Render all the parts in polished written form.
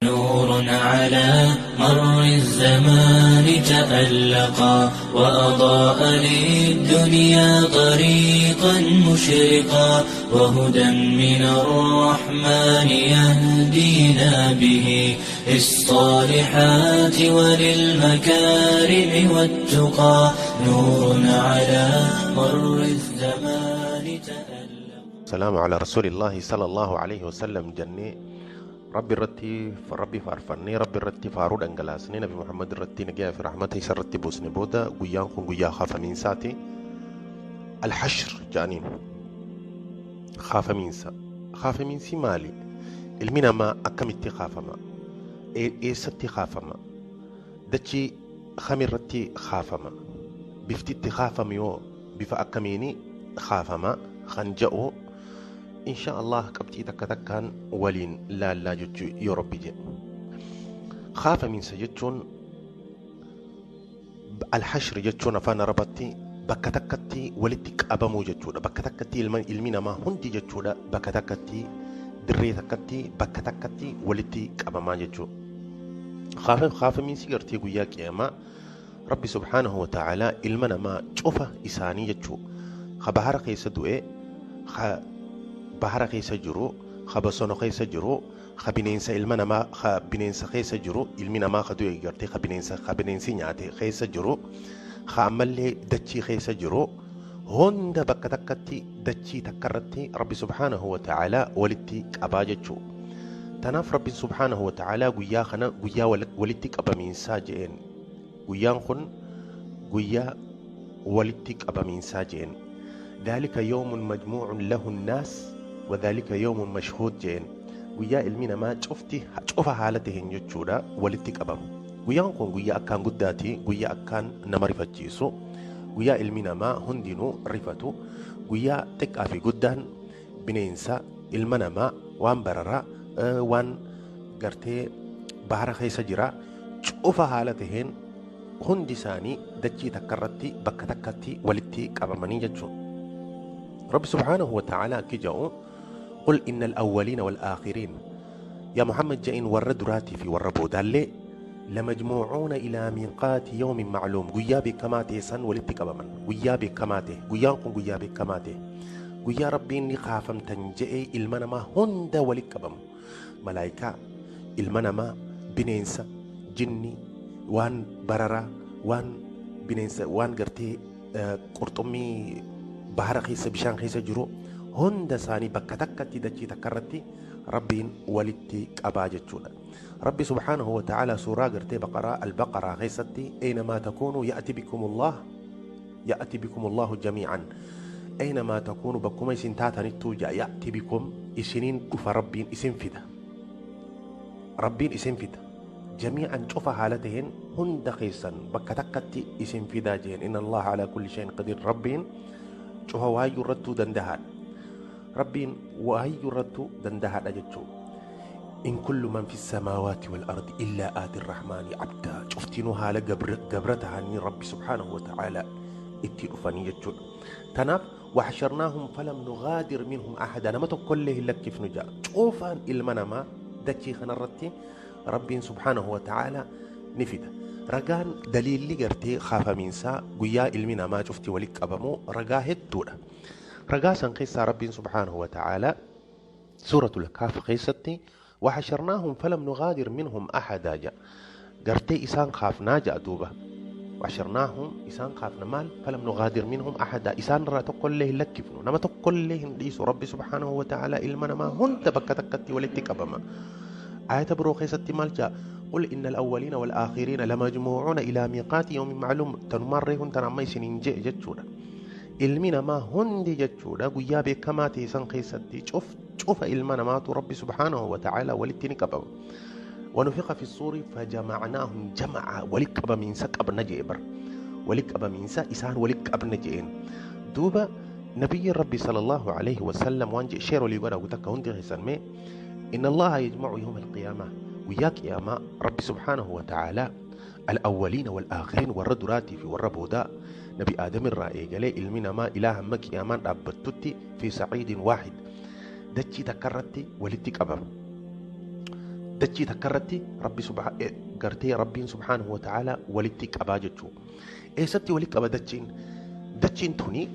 نور على مر الزمان تألقا وأضاء للدنيا طريقا مشرقا وهدى من الرحمن يهدينا به للصالحات وللمكارم والتقى نور على مر الزمان تألقا. السلام على رسول الله صلى الله عليه وسلم. Jennee Rabbi irratti Rabbi faarfannee, Rabbi irratti faaruu dhangalaasnee, Nabi Muhammad irratti nagaa fi rahmata isa irratti buusne booda, guyyaan kun guyyaa kaafamiinsaati. Alhashr jedhaniin kaafamiinsa. Kaafamiinsi maali? Ilmi namaa akkamitti kaafama? Eessatti kaafama? Dachii kamirratti kaafama? Bifti itti kaafamu yoo bifa akkamiini kaafama kan jedhu, insha Allah, qabxii takka takkaan waliin laallaa jechuu yoo Rabbi jedhe. Kaafamiinsa jechuun, alhashri jechuun, afaan Arabatti bakka takkatti walitti qabamuu jechuudha. Bakka takkatti ilmi namaa hundi jechuudha, bakka takkatti, dirree takkatti, bakka takkatti walitti qabamaa jechuudha. Kaafamiinsi gartee guyyaa qiyaamaa Rabbi subhaanahu wa ta'aalaa ilma namaa cufa isaanii jechuudha. Ka bahara keessa du'e, ka bahara keessa jiru, ka bosona keessa jiru, ka bineensa ilma namaa, ka bineensa keessa jiru, ilmi namaa ka du'e gartee ka bineensa, ka bineensi nyaate keessa jiru, ka ammallee dachii keessa jiru hunda bakka takkatti, dachii takka irratti Rabbi subhaanahu wa ta'aalaa walitti qabaa jechuudha. Tanaaf Rabbi subhaanahu wa ta'aalaa guyyaa kana guyyaa walitti qabamiinsaa je'een. Guyyaan kun guyyaa walitti qabamiinsaa je'een. ذلك يوم مجموع له الناس وذلك يوم مشهود je'een. Guyyaa ilmi namaa cufti cufa haala taheen jechuudha walitti qabamu. Guyyaan kun guyyaa akkaan guddaati, guyyaa akkaan nama rifachiisu, guyyaa ilmi namaa hundinuu rifatu, guyyaa xiqqaa fi guddaan, bineensa, ilma namaa, waan bararaa, waan gartee bahara keessa jira, cufa haala taheen hundi isaanii dachii takka irratti, bakka takkatti walitti qabamanii jechuudha. Rabbi subhaanahu wa ta'ala akki jedhu: قل إن الأولين والآخرين، يا محمد جئين ور دراتي في ور بودالي، لمجموعون إلى ميقات يوم معلوم. Guyyaa beekamaa ta'e san walitti qabaman. Guyyaa beekamaa ta'e, guyyaan kun guyyaa beekamaa ta'e, guyyaa Rabbiin ni kaafamtan je'ee ilma namaa hunda walitti qabamu, malaayikaa, ilma namaa, bineensa, jinni, waan bararaa, waan bineensa, waan gartee qurxummii bahara keessa, bishaan keessa jiru, hunda isaanii bakka takkatti, dachii takka irratti Rabbiin walitti qabaa jechuudha. Rabbi subhaanahu wa ta'ala suuraa gartee Baqaraa, Albaqaraa keessatti: أينما تكونوا يأت بكم الله يأت بكم الله جميعا. أينما تكونوا, bakkuma isin taatanittuu jaa, يأت بكم, isiniin dhufa Rabbiin, isin fida. Rabbiin isin fida. جميعا, cufa haala taheen hunda keessan bakka takkatti isin fidaa jeen. إن الله على كل شيء قدير. Rabbiin cufa waayyuu irrattuu dandahaadha. Rabbiin waayyuu irrattuu dandahaadha jechuudha. إن كل من في السماوات والأرض إلا آتي الرحمن عبدا. Cuftinuu haala gabra tahanii Rabbi subhaanahu wa ta'ala itti dhufanii jechuudha. Tanaaf وحشرناهم فلم نغادر منهم أحدا, nama tokkollee hin lakkifnu ja'a. Cufaan ilma namaa dachii kanarratti Rabbiin subhaanahu wa ta'ala ni fida. Ragaan daliilli gartee kaafamiinsaa, guyyaa ilmi namaa cufti walitti qabamu, ragaa hedduudha. Ragaa san keessaa Rabbiin subhaanahu wa ta'ala suuratul Kaaf keessatti: وحشرناهم فلم نغادر منهم أحدا ja'a. Gartee isaan kaafnaa ja'a duuba. وحشرناهم, isaan kaafna maal? فلم نغادر منهم أحدا, isaan irraa tokkollee hin lakkifnu, nama tokkollee hin dhiisu. Rabbi subhaanahu wa ta'ala ilma namaa hunda bakka takkatti walitti qabama. Ayata biroo keessatti maal ja'a? قل إن الأولين والآخرين لمجموعون إلى ميقات يوم معلوم. Tanumarree hun tan amma isiniin je'e jechuudha. Ilmi namaa hundi jechuudha guyyaa beekamaa ta'e san keessatti cufa ilma namaatu Rabbi subhaanahu wa ta'ala walitti ni qabama. ونفخ في الصور فجمعناهم جمعا. Walitti qabamiinsa qabna jee bar, walitti qabamiinsa isaan walitti qabna jeen. Duuba nabiyyi Rabbi صلى الله عليه وسلم waan jee, share walii godhaa takka hundi keessan mee: إن الله يجمع يوم القيامة, guyyaa qiyaamaa Rabbi subhaanahu wa ta'ala, الأولين والآخرين, warra duraatii fi warra boodaa, Nabi Aadam irraa eegalee ilmi namaa ilaa hamma qiyaamaan dhaabbattutti, في صعيد واحد, dachii takka irratti walitti qabama. Dachii takka irratti Rabbi gartee Rabbiin subhaanahu wa ta'ala walitti qabaa jechuudha. Eessatti walitti qaba dachiin? Dachiin tuni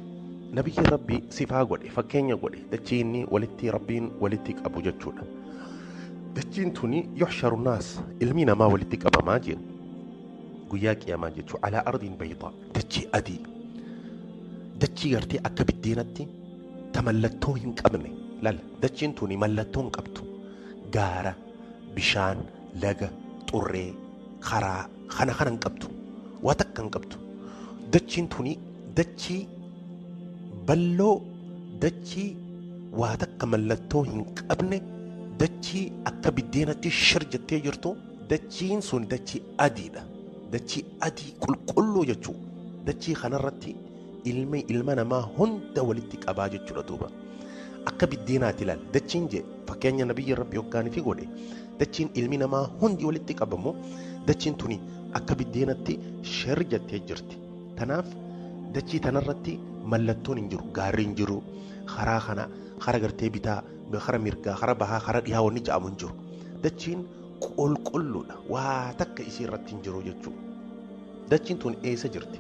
nabiyyi Rabbi sifaa godhe, fakkeenya godhe, dachii inni walitti Rabbiin walitti qabu jechuudha. Dachiin tuni yuhsharu naas, ilmi namaa walitti qabamaa jira guyyaa qiyaamaa jechuudha. Alaa ardiin baydaa, dachii adii, dachii gartee akka biddeenatti ta mallattoo hin qabne. Lal, dachiin tuni mallattoo hin qabdu, gaara, bishaan, laga, xurree, karaa kana kana hin qabdu, waa takka hin qabdu. Dachiin tuni dachii balloo, dachii waa takka mallattoo hin qabne, dachii akka biddeenatti shir jettee jirtu. Dachiin sun dachii adiidha, dachii adii qulqulluu jechuu. Dachii kanarratti ilmi ilma namaa hunda walitti qabaa jechuudha. Duuba akka biddeenaati ilaal dachiin jee, fakkeenya nabiyyi Rabbi hoggaanii fi godhe. Dachiin ilmi namaa hundi walitti qabamu, dachiin tuni akka biddeenatti shir jettee jirti. Tanaaf dachii tanarratti mallattoon hin jiru, gaarri hin jiru, karaa kana kara gartee bitaa, kara mirgaa, kara bahaa, kara dhihaa wanni jedhamu hin jiru. Dachiin qulqulluudha, waa takka isii irratti hin jiru jechuudha. Dachiin tun eessa jirti?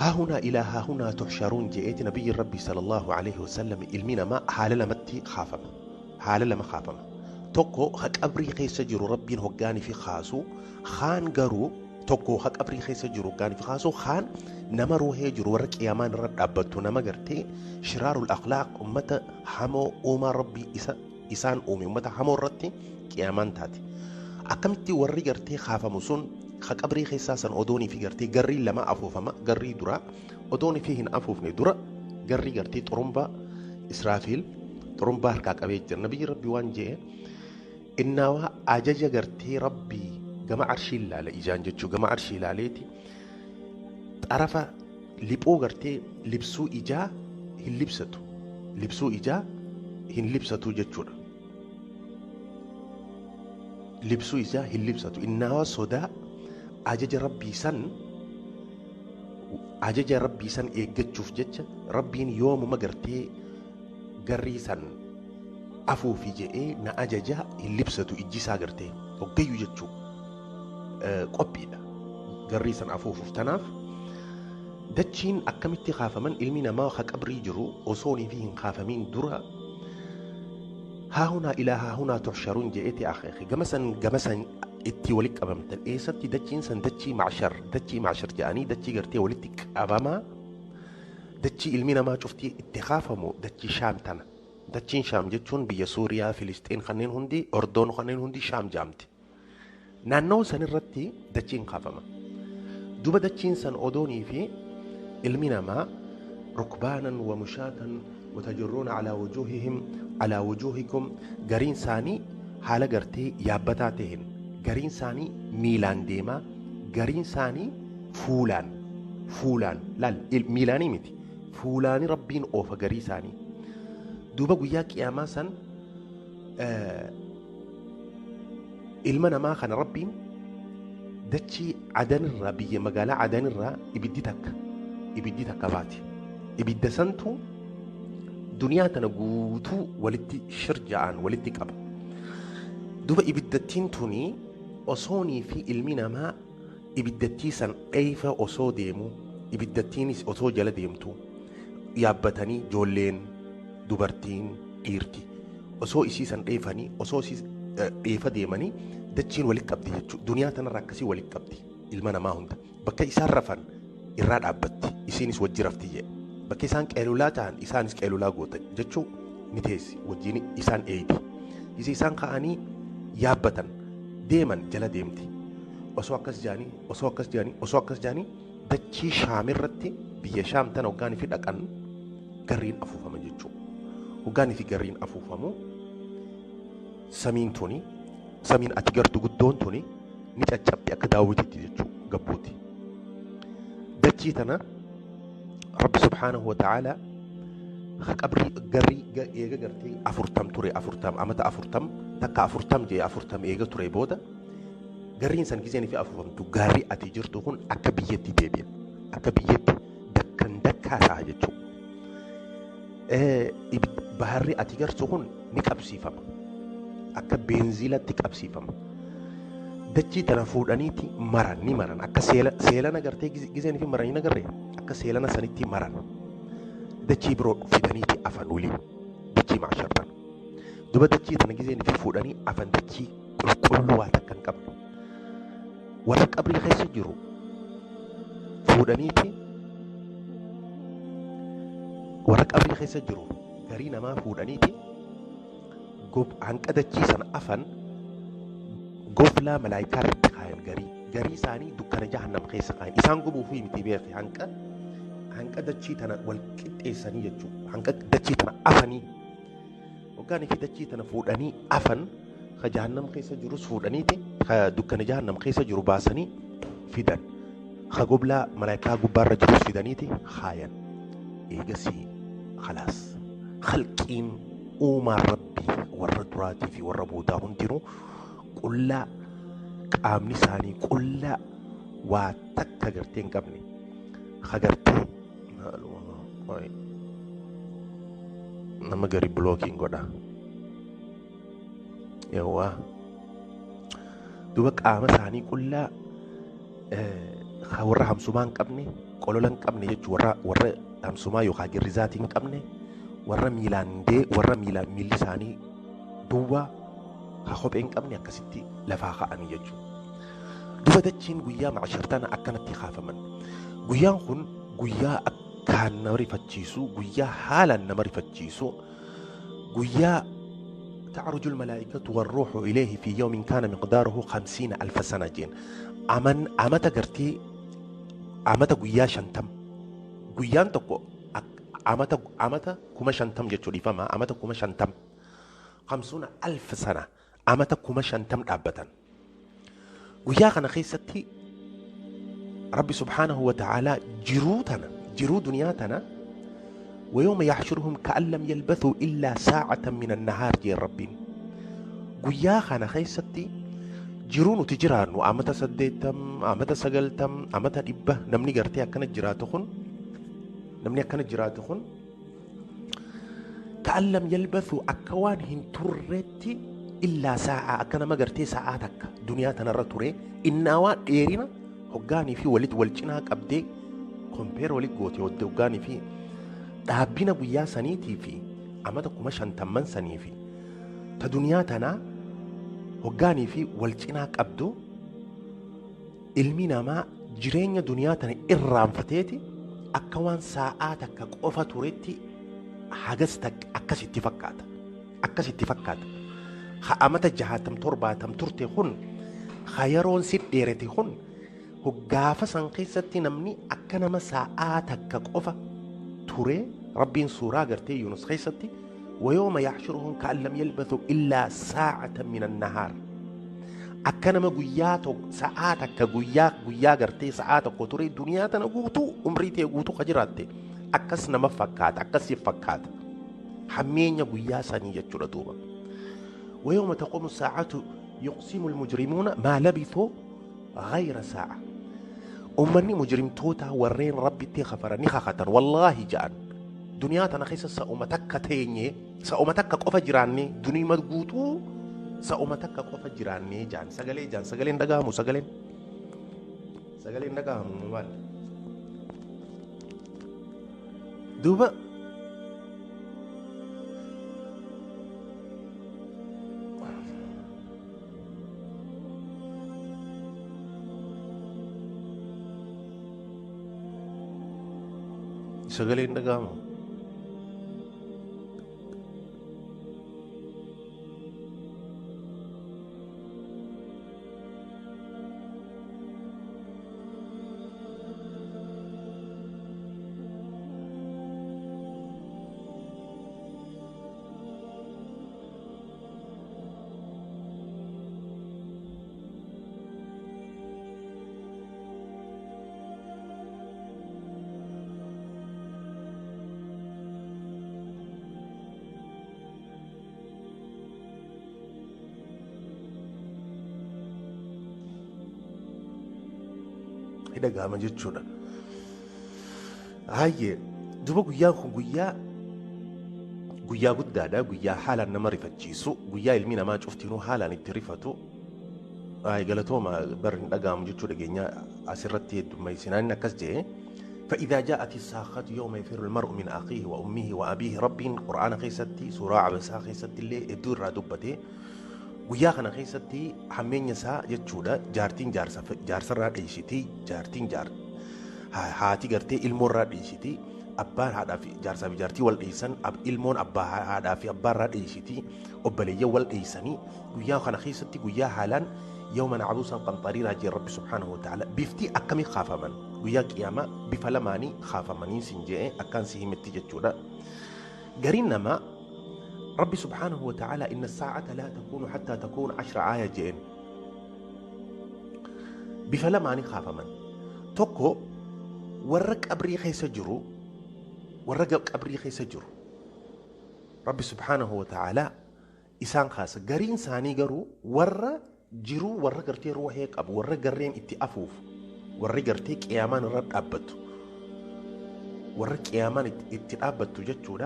Haahunaa ilaa haahunaa tuxsharuun je'eeti nabiyyi Rabbi sallallahu alaihi wasallam. Ilmi namaa haala lamatti kaafama, haala lama kaafama. Tokko ha qabrii keessa jiru Rabbiin hoggaanii fi kaasu, kaan garuu tokko ha qabrii keessa jiru hoggaanii fi kaasu, kaan nama ruuhee jiru, warra qiyaamaan irra dhaabbattu, nama gartee shiraarul akhlaaq, ummata hamoo uumaa Rabbii isa isaan uume, ummata hamoo irratti qiyaamaan taate. Akkamitti warri gartee kaafamu sun? Ha qabrii keessaa san odoonii fi gartee garrii lama afuufama. Garrii dura odoonii fi hin afuufne dura garrii gartee xurumbaa, Israafiil xurumbaa harkaa qabee jira. Nabiyyi Rabbi waan jee, innaawaa ajaja gartee Rabbii gama arshii ilaala ijaan jechuu, gama arshii ilaaleeti xarafa liphoo gartee libsuu ijaa hin libsatu, libsuu ijaa hin libsatu jechuudha. Libsuu ijaa hin libsatu innaawaa sodaa ajaja Rabbii san, ajaja Rabbii san eeggachuuf jecha, Rabbiin yoomuma gartee garrii san afuufi je'ee na ajaja hin libsatu ijji isaa gartee hoggayyuu jechuu, qophiidha garrii san afuufuuf. Tanaaf dachiin akkamitti kaafaman? Ilmi namaa ha qabrii jiru osoonii fi hin kaafamiin dura haahunaa ilaa haahunaa tuxsharuun je'eeti akeeke. Gama san, gama san itti walitti qabamtan. Eessatti dachiin san? Dachii macshar, dachii macshar jedhanii, dachii gartee walitti qabamaa, dachii ilmi namaa cuftii itti kaafamu, dachii Shaam tana. Dachiin Shaam jechuun biyya Suuriyaa, Filisxiin kanneen hundi, Ordoon kanneen hundi Shaam jaamti. Naannoo san irratti dachiin kaafama. Duba dachiin san odoonii fi ilmi namaa rukbaanan wa mushaatan watajurruuna alaa wujuuhihim, alaa wujuuhikum, gariin isaanii haala gartee yaabbataa ta'een, gariin isaanii miilaan deemaa, gariin isaanii fuulaan, fuulaan laal, miilaanii miti, fuulaanii Rabbiin oofa garii isaanii. Duuba guyyaa qiyaamaa san ilma namaa kana Rabbiin dachii Adanirraa, biyya magaalaa Adanirraa ibiddi takka baati. Ibidda santu duniyaa tana guutuu walitti shirja'aan walitti qaba. Duba ibiddattiin tuni osoonii fi ilmi namaa ibiddattii san dheeyfa osoo deemu, ibiddattiinis osoo jala deemtu, yaabbatanii ijoolleen, dubartiin, dhiirti osoo isii san dheefanii, osoo isii dheefa deemanii, dachiin walitti qabdi jechuudha. Duniyaa tanarra akkasii walitti qabdi ilma namaa hunda. Bakka isaan rafan irraa dhaabbatti, isiinis wajji rafti jedhe. Bakka isaan qeelulaa ta'an isaanis qeelulaa gootan jechuu, ni teessi wajjin isaan eeydi. Isi isaan ka'anii yaabbatan deeman jala deemti. Osoo akkas jaanii, osoo akkas jaanii, osoo akkas jaanii, dachii Shaamirratti, biyya Shaam tana hoggaanii fi dhaqan garriin afuufama jechuudha. Hoggaanii fi garriin afuufamu samiin tuni, samiin ati gartu guddoon tuni ni caccabdi akka daawwititti jechuudha, gabbuuti. Dachii tana Rabbi subhaanahu wa ta'ala qabrii garrii eega gartee 40 ture, 40 amata, 40 takka 40 jee, 40 eega ture booda garriin san gizeen fi afuufamtu gaarri ati jirtu kun akka biyyatti deebi'a. Akka biyyatti dakkan dakkaa ta'a jechuudha. Baharri ati gartu kun ni qabsiifama. Akka beenziilatti qabsiifama. Dachii tana fuudhaniiti maran ni maran akka seelana gartee gizeen fi maranii nagarree akka seelana sanitti maran. Dachii biroo fidaniiti afan waliin dachii maashar tana. Duba dachii tana gizeen fi fuudhanii afan dachii qulqulluu waa takka hin qabne. Warra qabrii keessa jiru fuudhaniiti warra qabrii keessa jiru garii namaa fuudhaniiti hanqa dachii sana afan goflaa malaayikaa irratti kaayan garii isaanii dukkana jahannam keessa kaayan isaan gubuufii miti beeki hanqa dachii tana wal qixxeessanii jechuudha hanqa dachii tana afanii hoggaanii fi dachii tana fuudhanii afan ka jahannam keessa jirus fuudhaniiti ka dukkana jahannam keessa jiru baasanii fidan ka goblaa malaayikaa gubbaarra jirus fidaniiti kaayan eegasii khalaas khalqiin uumaan rabbii warra duraatii fi warra boodaa hundinuu qullaa qaamni isaanii qullaa waa takka gartee hin qabne ka gartee nama gari blookiin godha yawwaa duba qaama isaanii qullaa warra hamsumaa hin qabne qolola hin qabne jechuun warra hamsumaa yookaan girrizaatii hin qabne warra miilaan warra miilaan miilli isaanii duwwaa ka kophee hin qabne akkasitti lafaa ka'anii jechuudha. Duba dachiin guyyaa maashar tana akkanatti kaafaman. Guyyaan kun guyyaa akkaan nama rifachiisu, guyyaa haalaan nama rifachiisu, guyyaa تعرج الملائكة والروح إليه في يوم كان مقداره 50,000 سنة جين. أمن أمتا قرتي أمتا قويا شنتم قويان تقو أمتا كما شنتم جتشو فما أمتا كما شنتم 50,000 سنة أمتا كما شنتم أبدا قويا خنا خيستي ربي سبحانه وتعالى جروتنا جرو دنياتنا ويوم يحشرهم كأن لم يلبثوا إلا ساعة من النهار جي ربي قويا خنا خيستي jiruun uti jiraannu amata 80 amata 90 amata 100 namni gartee akkana jiraatu kun namni akkana jiraatu kun ka'an lam yalbathu akka waan hin turreetti illaa saa'a akka nama gartee sa'aa takka duniyaa tanarra ture innaa waan dheerina hoggaanii fi walit wal cinaa qabdee kompeer walit goote hoggaanii fi dhaabbina guyyaa saniitii fi amata 50,000 sanii fi ta duniyaa tanaa hoggaanii fi wal cinaa qabdu ilmi namaa jireenya duniyaa tana irraanfateeti akka waan sa'aa takka qofa turetti hagas takka akkasitti fakkaata akkasitti fakkaata ha amata 60 70 turte kun ha yeroon si dheerete kun hoggaafa san keessatti namni akka nama sa'aa takka qofa ture rabbiin suuraa gartee Yunus keessatti ويوم يحشرهم كأن لم يلبثوا إلا ساعة من النهار أكنما قياتك ساعاتك قيا قرتي ساعاتك وتري الدنيا تنقوتو عمريتي قوتو خجراتي أكسنا ما فكات أكس فكات حمين قيا سانية دوبا ويوم تقوم الساعة يقسم المجرمون ما لبثوا غير ساعة أمني مجرم توتا ورين ربي تخفرني خطر والله جان دنيا تنخيس سأمتك تيني سأمتك قف جيراني دنيا مدغوتو سأمتك قف جيراني جان سغلي جان سغلين دغامو سغلين سغلين دغامو مال دوبا سغلين دغامو dhaga'ama jechuudha. Hayyee duba guyyaan kun Guyyaa guddaadha, guyyaa haalaan nama rifachiisu, guyyaa ilmi namaa cuftinuu haalaan itti rifatu. Ay, galatooma bar hin dhaga'amu jechuu dhageenya asirratti heddummeessinaan akkas jedhe. فإذا جاءت الصاخة يوم يفر المرء من أخيه وأمه وأبيه. ربين قرآن خيستي سورة عبسا خيستي اللي الدور دبته guyyaa kana keessatti hammeenya isaa jechuudha. Jaartiin jaarsarraa dheessiti, jaartiin haati gartee ilmoorraa dheessiti, abbaan haadhaa fi jaarsaa fi jaartii wal dheessan, ilmoon abbaa haadhaa fi abbaarraa dheessiti, obboleeyyan wal dheessanii. Guyyaa kana keessatti guyyaa haalaan yawma cabuusan qamxariiraa jee Rabbi subhaanahu wa ta'ala. Bifti akkamii kaafaman guyyaa qiyaamaa? Bifa lamaanii kaafamanii sin jee akkaan si himetti jechuudha. Gariin namaa ربي سبحانه وتعالى إن الساعة لا تكون حتى تكون 10 آية جين. بفلا ماني خافمن توكو ورق أبري خيس جرو، ورق أبري خيس جرو ربي سبحانه وتعالى إسان خاص. قرين ساني قرو ور جرو ور قرتي روحيك أبو ور قرين إتي أفوف ور قرتي قيامان رد أبتو ور قيامان إتي أبتو جتشو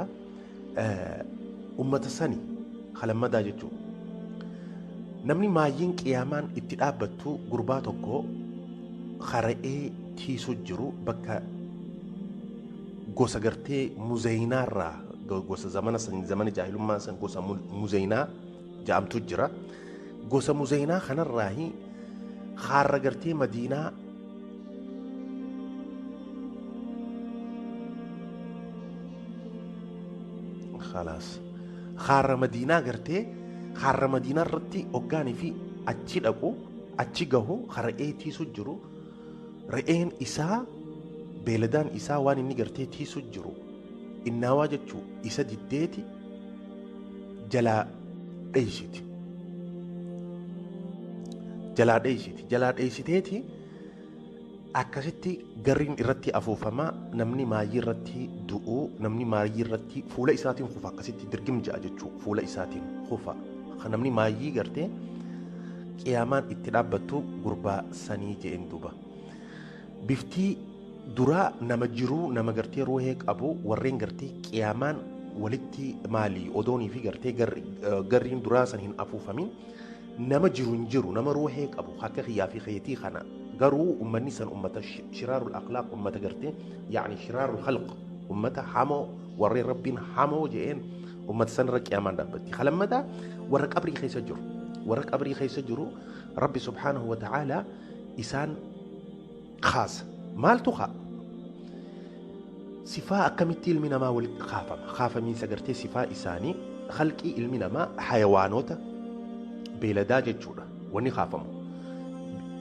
ummata sani kalammadaa jechuudha. Namni maayyiin qiyaamaan itti dhaabbattu gurbaa tokko hara'ee tiisu jiru bakka gosa gartee muzeyinaarraa, gosa zamana san, zamana jaahilummaa san, gosa muzeyinaa ja'amtu jira. Gosa muzeyinaa kanarraahi harra gartee Madiinaa khalaas harra Madiinaa gartee harra Madiinaa irratti hoggaanii fi achi dhaqu achi gahu re'ee tiisu jiru. Re'een isaa, beeladaan isaa waan inni gartee tiisu jiru innaawaa jechuu isa diddeeti jalaa dheeysiti, jalaa dheeysiti, jalaa dheeysiteeti. Akkasitti garriin irratti afuufamaa, namni maayyii irratti du'uu, namni maayyii irratti fuula isaatiin kufa, akkasitti dirgim ja'a jechuu fuula isaatiin kufa. Namni maayyii gartee qiyaamaan itti dhaabbattu gurbaa sanii je'een duuba. Biftii duraa nama jiruu, nama gartee ruuhee qabu, warreen gartee qiyaamaan walitti maali odoonii fi gartee garriin duraa san hin afuufamin, nama jiru hin jiru, nama ruuhee qabu akka kiyyaa fi keetii kana. Garuu ummanni san ummata shiraarul akhlaaq, ummata gartee yaani shiraarul khalq, ummata hamoo, warreen Rabbiin hamoo je'een, ummata san irra qiyaamaan dhaabbatti. Kalammadaa warra qabrii keessa jiru, warra qabrii keessa jiru Rabbi subhaanahu wa ta'aalaa isaan kaasa. Maaltu kaa sifaa akkamitti ilmi namaa walitti kaafama? Kaafamiinsa gartee sifaa isaanii, khalqii ilmi namaa, hayawaanota beeladaa jechuudha. Wanni kaafamu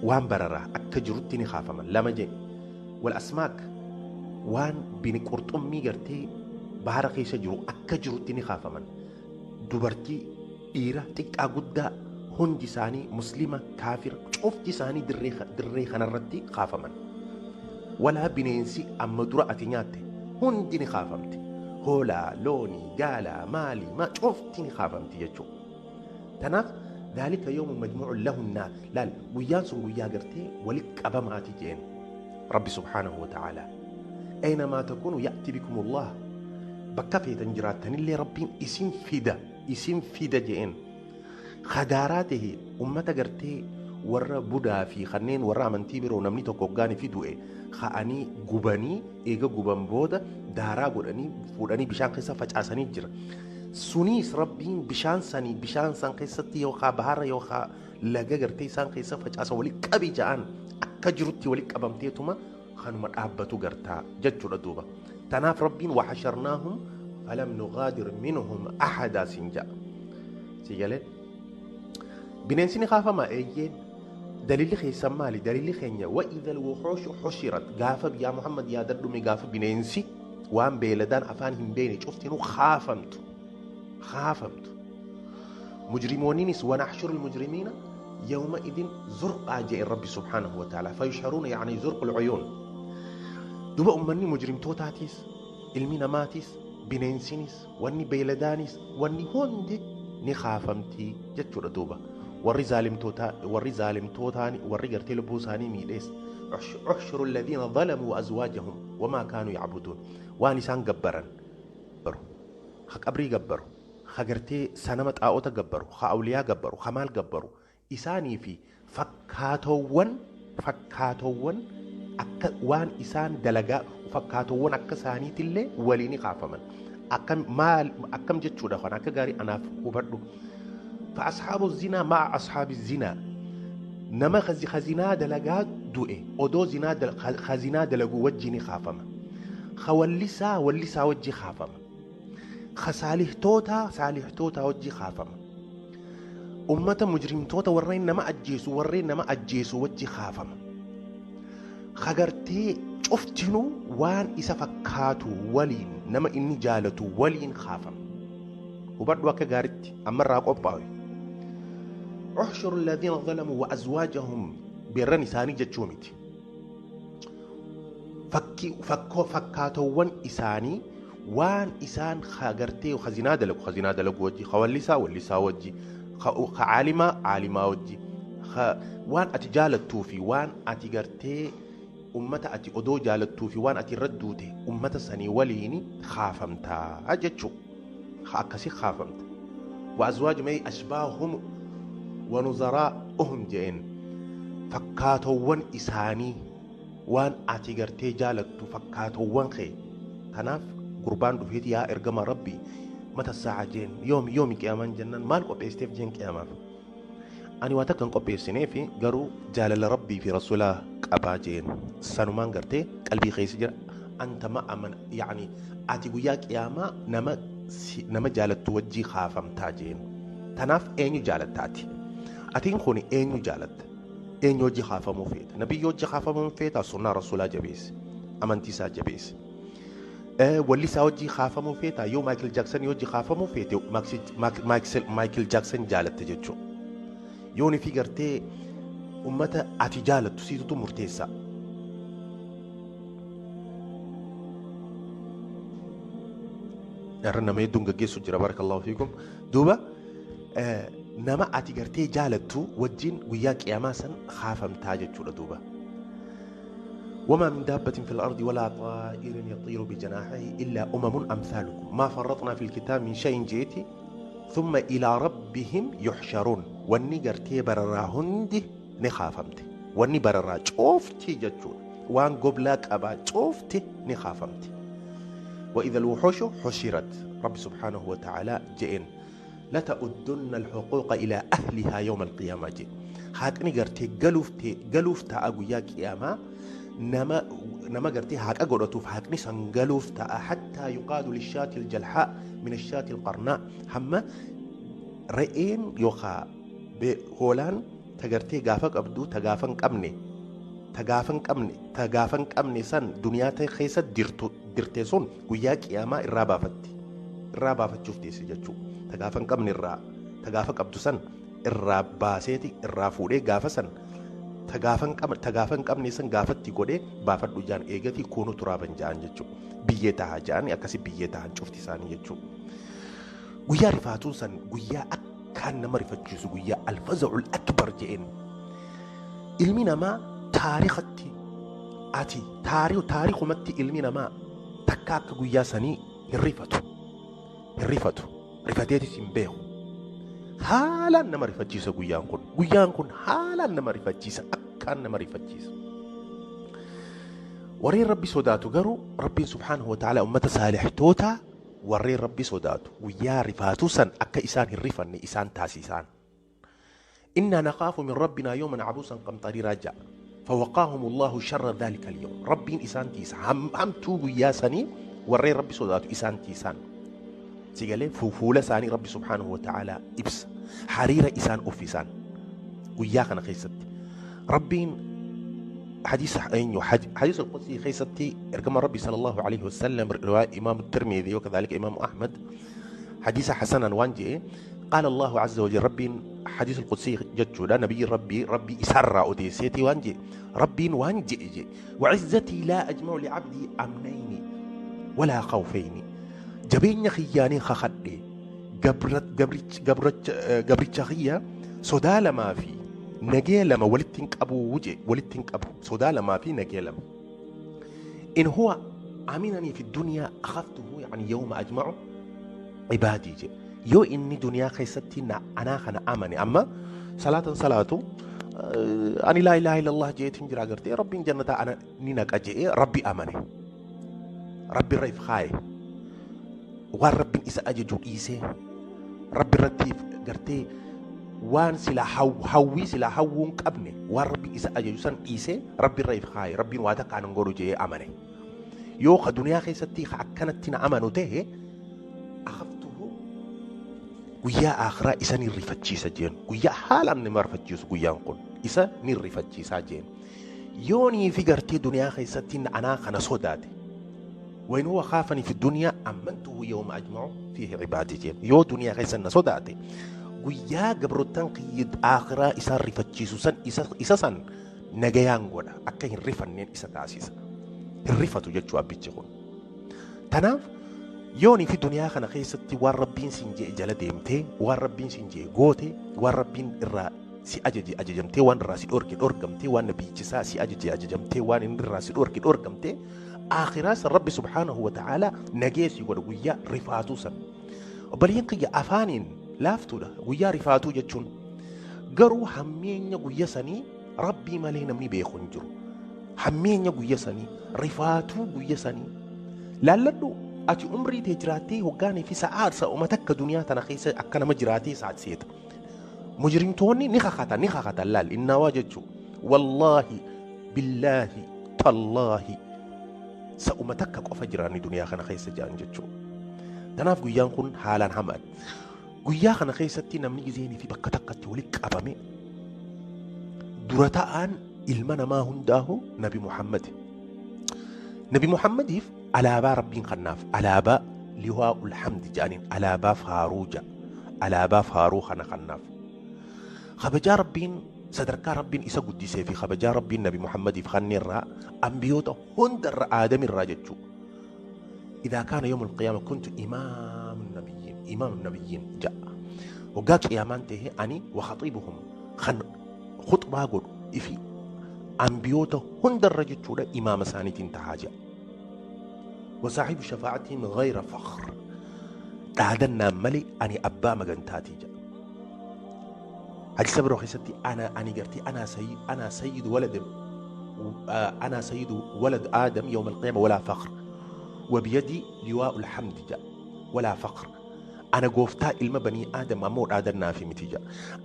waan bararaa akka jirutti ni kaafaman lama jee. Wal asmaak, waan bini qurxummii gartee bahara keessa jiru akka jirutti ni kaafaman. Dubartii, dhiira, xiqqaa, guddaa, hundi isaanii, muslima, kaafira, cufti isaanii dirree kanarratti kaafaman. Walaa bineensi amma dura ati nyaatte hundi ni kaafamti. Hoolaa, loonii, gaalaa, maalii maa cufti ni kaafamti jechuudha. Tanaaf ذلك يوم مجموع له الناس. laal, guyyaan sun guyyaa gartee walitti qabamaati jeen Rabbi subhaanahu wa ta'ala. أينما تكونوا يأت بكم الله. Bakka feetan jiraattanillee Rabbiin isin fida, isin fida jeen. Khadaaraa tahe ummata gartee warra budaa fi kanneen warra amantii biroo, namni tokko hoggaanii fi du'e ka'anii gubanii, eega guban booda daaraa godhanii fuudhanii bishaan keessa facaasanii jira. Suniis Rabbiin bishaan sanii bishaan san keessatti yookaan bahara yookaan laga gartee isaan keessa facaasan walitti qabi ja'an, akka jirutti walitti qabamteetuma kanuma dhaabbatu gartaa jechuudha duuba. Tanaaf Rabbiin وحشرناهم فلم نغادر منهم أحدا sin ja'a. Si galee bineensi ni kaafama? Eeyyeen. Dalilli keessan maali? Dalilli keenya وإذا الوحوش حشرت. Gaafa yaa Muhammad yaadadhume, gaafa bineensi waan beeladaan afaan hin beene cuftinuu kaafamtu, kaafamtu. Mujrimoonniinis ونحشر المجرمين يومئذ زرقا jee Rabbi سبحانه وتعالى. فيحشرون يعني زرق العيون. Duba ummanni mujrimtootaatiis, ilmi namaatiis, bineensinis, wanni beeladaanis, wanni hundi ni kaafamtii jechuudha duuba. Warri zaalimtootaa, warri zaalimtootaan, warri gartee lubbuu isaanii miidhees احشروا الذين ظلموا وأزواجهم وما كانوا يعبدون. Waan isaan gabbaran baru. Ka qabrii gabbaru, ka gartee sanama xaa'ota gabbaru, ka awliyaa gabbaru, ka maal gabbaru, isaanii fi fakkaatoowwan akka waan isaan dalagaa fakkaatoowwan akka isaaniitillee waliin kaafaman. Akkam maal akkam jechuudha kan akka gaarii anaaf hubadhu. Fa ashaabu zinaa ma'a ashaabi zinaa, nama khazinaa dalagaa du'e odoo zinaa khazinaa dalaguu wajjin kaafama. Ka wallisaa wallisaa wajji kaafama. Ka saalihtoota saalihtoota wajji kaafama. Ummata mujrimtoota warreen nama ajjeesu warreen nama ajjeesu wajji kaafama. Ka gartee cuftinuu waan isa fakkaatu waliin, nama inni jaalatu waliin kaafama. Hubadhu akka gaaritti, ammarraa qophaa'u. Uxshuru alladhiina zalamuu wa azwaajahum, beerran isaanii jechuu miti. Fakkaatowwan isaanii waan isaan gartee khazinaa dalagu khazinaa dalagu wajji, ka wallisaa wallisaa wajji, ka caalimaa caalimaa wajji, waan ati jaalattuu fi waan ati gartee ummata ati odoo jaalattuu fi waan ati irra duute ummata sanii waliin kaafamtaa jechuu, akkasi kaafamta. Wa azwaajum ay ashbaahum wa nuzaraa'uhum jeen, fakkaatowwan isaanii waan ati gartee jaalattu fakkaatowwan kee. Kanaaf gurbaan dhufeeti, "Yaa ergama Rabbii, mata saa'a?" jeen. Yoomi yoomi qiyaamaan jennaan, maal qopheessiteef jeen qiyaamaaf? Ani waa takka hin qopheessineefi, garuu jaalala Rabbii fi rasuulaa qabaa jeen. Sanumaan gartee qalbii keessa jira. Anta ma'a man, yaani ati guyyaa qiyaamaa nama jaalattu wajjii kaafamtaa jeen. Tanaaf eenyu jaalattaati? Atiin kun eenyu jaalatta? Eenyu wajji kaafamuu feeta? Nabiyyi wajji kaafamuu feeta? Sunnaa rasuulaa jabeesse, amantii isaa jabeesse. Wallisaa wajjii kaafamuu feeta? Yoo Maayikil Jaaksan wajji kaafamuu feete, Maayikil Jaaksan jaalatte jechuudha. Yoon fi gartee ummata ati jaalattu siitutu murteessa. Irra nama hedduun gaggeessu jira, barakallahu fiikum. Duuba nama ati gartee jaalattu wajjin guyyaa qiyaamaa san kaafamtaa jechuudha duuba. وما من دابة في الأرض ولا طائر يطير بجناحيه إلا أمم أمثالكم ما فرطنا في الكتاب من شيء jeeti. ثم إلى ربهم يحشرون. Wanni gartee bararaa hundi ni kaafamte. Wanni bararaa coofti jechuudha. Waan goblaa qabaa coofti ni kaafamte. وإذا الوحوش حشرت، رب سبحانه وتعالى جئن لتؤدن الحقوق إلى أهلها يوم القيامة جئ. Haqni gartee galuuf ta'a guyyaa qiyaamaa, nama gartee haqa godhatuuf haqni san galuuf ta'a. حتى يقاد للشاة الجلحاء من الشاة القرناء, hamma re'een yookaa hoolaan ta gartee gaafa qabdu ta gaafa hin qabne san duniyaa ta'e keessa dirtu dirte sun guyyaa qiyaamaa irraa baafatti, irraa baafachuuf teesse jechuudha. Ta gaafa hin qabne irraa ta gaafa qabdu san irraa baaseeti, irraa fuudhee, gaafa san ta gaafa hin qabne san gaafatti godhee baafadhu jaan. Eegatii kuunu turaaban jaan jechuudha. Biyyee tahaa jaan, akkasi biyyee tahan cufti isaanii jechuudha. Guyyaa rifaatuun san guyyaa akkaan nama rifachiisu, guyyaa الفزع الأكبر je'een. Ilmi namaa taarikatti ati taarikumatti ilmi namaa takka akka guyyaa sanii hin rifatu. Hin rifatu. Rifateetis hin beeku. Haalaan nama rifachiisa guyyaan kun. Guyyaan kun haalaan nama rifachiisa. Akkaan nama rifachiisa. Warreen Rabbi sodaatu garuu, Rabbiin subhaanahu wa ta'ala ummata saalihtoota, warreen Rabbi sodaatu guyyaa rifaatuu san akka isaan hin rifanne isaan taasisaan. إنا نخاف من ربنا يوما عبوسا قمطريرا جاء. فوقاهم الله شر ذلك اليوم. ربين إسان تيسا hamtuu guyyaa sanii warreen Rabbi sodaatu isaan tiisaan. Sigalee fuula isaanii Rabbi subhaanahu wa ta'ala ibsa. Hariira isaan uffisaan guyyaa kana keessatti. Rabbiin حديث حديث القدسي keessatti ergama Rabbi صلى الله عليه وسلم، رواية إمام الترمذي وكذلك إمام أحمد، حديث حسنا، waan je'e قال الله عز وجل، ربي حديث القدسي jechuudha, نبي ربي ربي إسرى أوديسيتي waan je'e, ربي waan je'e: وعزتي لا أجمع لعبدي أمنين ولا خوفين. Jabeenya kiyyaanii kakadhe, gabricha kiyya sodaa lamaa fi nagee lama walitti hin qabu je, walitti hin qabu sodaa lamaa fi nagee lama. إن هو أمنني في الدنيا أخفته يعني يوم أجمعه. Cibaadii jedhe. Yoo inni duniyaa keessatti anaa kana amane, amma salaatan salaatu, ani laa ilaaha illallah jeetiin jira, agartee, Rabbiin jannataa ana ni naqa je'ee Rabbi amane. Rabbi irra if kaaye. Waan Rabbiin isa ajaju dhiisee, Rabbi irratti gartee waan sila hawwii sila hawwuu hin qabne, waan Rabbi isa ajaju san dhiisee, Rabbi irra if kaaye, Rabbiin waa takka anan godhu je'ee amane. Yoo ka duniyaa keessatti ka akkanatti na amanu ta'e, akhaftuhu, guyyaa akhiraa isa ni rifachiisa jeen. Guyyaa haalaan nama rifachiisu guyyaan kun isa ni rifachiisaa jeen. Yoonii fi gartee duniyaa keessatti anaa kana sodaate, وإن هو خافني في الدنيا أمنته يوم أجمع فيه عبادي jeen. Yoo duniyaa keessa na sodaate, guyyaa gabrottan kiyya akhiraa isa rifachiisu san isa san nagayaan godha, akka hin rifanneen isa taasisa. Hin rifatu jechuu abbichi kun. Tanaaf yoonii fi duniyaa kana keessatti waan Rabbiin siin jee jala deemtee, waan Rabbiin siin jee goote, waan Rabbiin irraa si ajaje ajajamtee, waan irraa si dhorke dhorkamtee, waan nabiyyichisaa si ajaje ajajamtee, waan inni irraa si dhorke dhorkamtee, akhiraa san Rabbi subhaanahu wa ta'aalaa nagee si godha guyyaa rifaatuu san. Obboleeyyan kiyya, afaaniin laaftuudha guyyaa rifaatuu jechuun, garuu hammeenya guyya sanii Rabbii malee namni beeku hin jiru. Hammeenya guyya sanii, rifaatuu guyya sanii laalladhu. Ati umrii tee jiraattee hoggaanii fi sa'aa sa'uma takka duniyaa tana keessa akka nama jiraatee sa'at seeta. Mujrimtoonni ni kakatan, ni kakatan, laal innaawaa jechuu, wallaahi, billaahi, tallaahi, sa'uma takka qofa jiraanni duniyaa kana keessa jiran jechuu. Tanaaf guyyaan kun haalaan hamaadha. Guyyaa kana keessatti namni gizeenii fi bakka takkatti walitti qabame, dura ta'aan ilma namaa hundaahu Nabi Muhammad. Nabi Muhammadiif alaabaa Rabbiin kannaaf, alaabaa liwaa'ul hamdi jedhaniin, alaabaa faaruu jedha. Alaabaa faaruu kana kannaaf. Kabajaa Rabbiin, sadarkaa Rabbiin isa guddisee fi kabajaa Rabbiin Nabi Muhammadiif kanneerraa ambiyoota hundarra, aadamirraa jechuu. إذا كان يوم القيامة كنت إمام النبيين، إمام النبيين جاء. وقا قيامان تهي أني وخطيبهم، خن خطبة قول إفي أنبيوتا هندر رجل إمام سانتين تهاجا، وصاحب شفاعتهم غير فخر، تعدنا ملي أني أبا مغنتاتي جاء. حديث بروحي ستي أنا أني قرتي أنا سيد، أنا سيد ولد، أنا سيد ولد آدم يوم القيامة ولا فخر، وبيدي لواء الحمد جاء ولا فقر. أنا gooftaa ilma banii Aadam ammoo dhaadannaa fi miti jaa.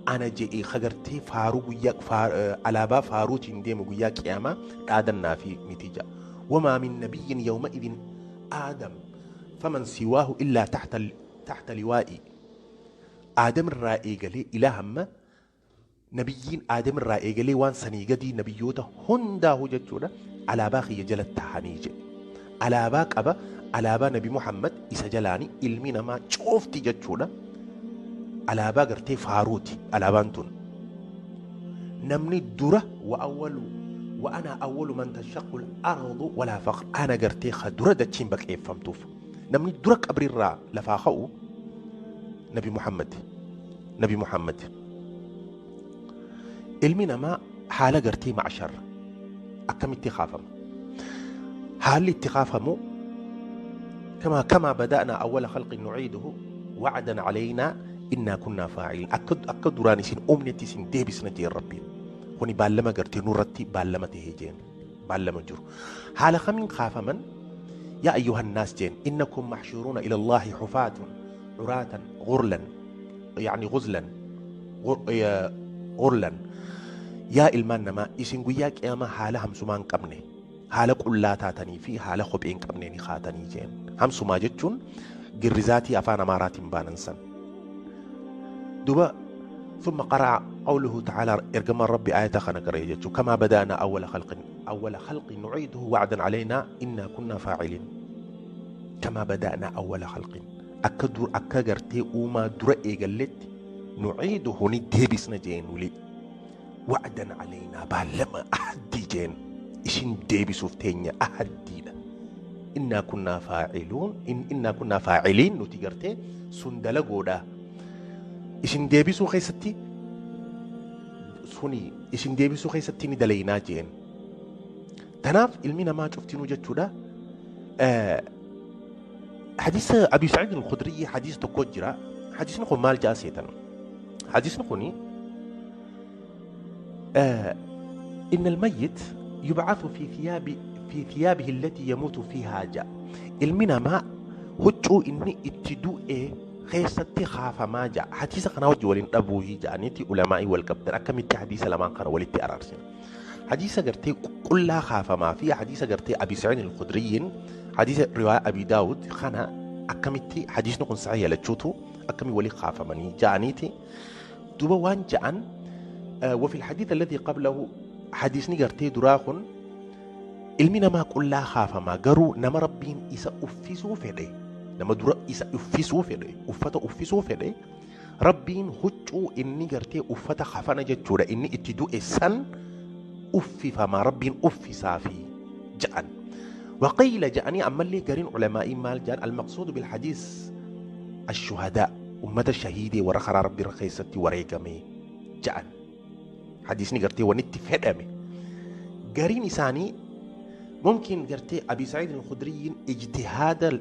Ana je'ee kagartee faaruu guyyaa alaabaa faaruutiin deemu guyyaa qiyaamaa dhaadannaa fi miti jaa. وما من نبي يومئذ آدم فمن سواه إلا تحت لوائي. آدم irraa eegalee ilaa hamma nabiyyiin Aadam irraa eegalee waan sanii gadii nabiyyoota hundaahu jechuudha alaabaa kiyya jala tahanii jedhe. Alaabaa qaba, alaabaa Nabi Muhammad, isa jalaani ilmi namaa coofti jechuudha. Alaabaa gartee faaruuti alaabaan tun. Namni dura وأول وأنا أول من تنشق الأرض ولا فخر. Ana gartee ka dura dachiin baqeeffamtuuf. Namni dura qabriirraa lafaa ka'u Nabi Muhammad. Nabi Muhammad. Ilmi namaa haala gartee macshar akkamitti kaafama? Haalli itti kaafamu كما بدأنا أول خلق نعيده وعدا علينا إنا كنا فاعلين. Akka duraan isin uumnetti isin deebisna jeen Rabbiin. Kuni baallama gartee nurratti baallama tahee jeen, baallama jiru. Haala kamiin kaafaman? يا أيها الناس jeen، إنكم محشورون إلى الله حفاة عراة غرلا، يعني غزلا، غرلا. Yaa ilmaan namaa, isin guyyaa qiyaamaa haala hamsumaa hin qabne, haala qullaa taatanii fi haala kophee hin qabne ni kaatanii jeen. Hamsumaa jechuun girrizaatii afaan Amaaraatiin baanan san. Duba ثم قرأ قوله تعالى، إرجم ربي آية خنا قرية كما بدأنا أول خلق، أول خلق نعيده وعدا علينا إنا كنا فاعلين. كما بدأنا أول خلق، akka dur akka gartee uumaa dura eegalletti، نعيده ni deebisna jeen wuli، وعدا علينا baallama ahaddii jeen, isin deebisuuf teenya ahaddiidha. إنا كنا فاعلون، إنا كنا فاعلين, nuti gartee sun dalagoodha. Isin deebisuu keessatti, suni isin deebisuu keessatti ni dalaynaa jeen. Tanaaf ilmi namaa cuftinuu jechuudha Hadiisa Abi Saciid al-Khudriyyi hadiisa tokko jira. Hadiisni kun maal ja'a seetan? Hadiisni kuni إن الميت يبعث في ثيابه التي يموت فيها جاء. Ilmi namaa huccuu inni itti du'e keessatti kaafamaa ja'a. Hadiisa kana wajji waliin dhabuuhi ja'aniiti ulamaa'ii wal qabdan akkamitti hadiisa lamaan kana walitti araarsina. Hadiisa gartee qullaa kaafamaa fi hadiisa gartee Abi Saciid al-Khudriyyiin hadiisa riwaaya Abi Daawud kana akkamitti hadiisni kun sahiha lachuutu akkamii walii kaafamanii ja'aniiti. Duuba waan ja'an وفي الحديث الذي قبله حديثني gartee duraa kun ilmi namaa qullaa kaafamaa garuu nama Rabbiin isa uffisuu fedhe nama dura isa uffisuu fedhe uffata uffisuu fedhe Rabbiin huccuu inni gartee uffata kafana jechuudha inni itti du'e san uffifamaa Rabbiin uffisaafi ja'an. وقيل جاءني أما اللي قرين علمائي مال جان المقصود بالحديث الشهداء أمة الشهيد ورخرا ربي رخيستي وريقمي جان حديثني قرتي ونتي فدمي قرين إساني ممكن قرتي أبي سعيد الخدري اجتهاد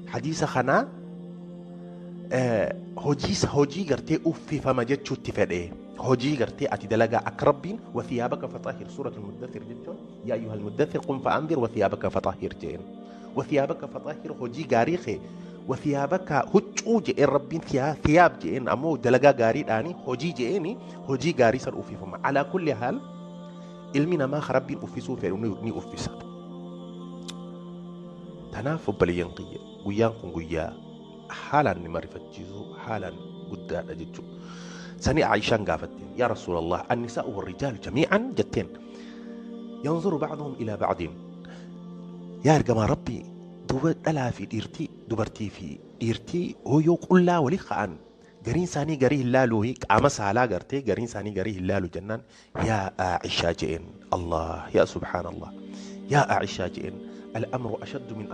حديث خنا هجي قرتي أفي فما جتشو تفدئ هجي قرتي أتي دلقا أكربين وثيابك فطهر سورة المدثر جتشون يا أيها المدثر قم فأنذر وثيابك فطهر جين وثيابك فطهر هجي قاريخي وثيابك هجو جئين ربين ثياب جئين أمو دلقا قاري داني هجي جئيني هجي قاري سر أفي فما على كل حال ilmi namaa Rabbiin uffisuu fedhu ni uffisa. Tanaaf obboleeyyan kiyya guyyaan kun guyyaa haalaan nama rifachiisu haalaan guddaadha jechuudha. Sani Aishaan gaafatteen yaa Rasuulallah annisaa'u warrijaalu jamii'an jetteen yanzuru ba'duhum ilaa ba'diin yaa ergamaa Rabbii duuba dhalaa fi dhiirtii dubartii fi dhiirtii hooyoo qullaa walii ka'an gariin isaanii garii hin laaluu qaama saalaa gartee gariin isaanii garii hin laalu jennaan yaa Aishaa je'een Allah yaa subhaanallah yaa Aishaa je'een الأمر أشد من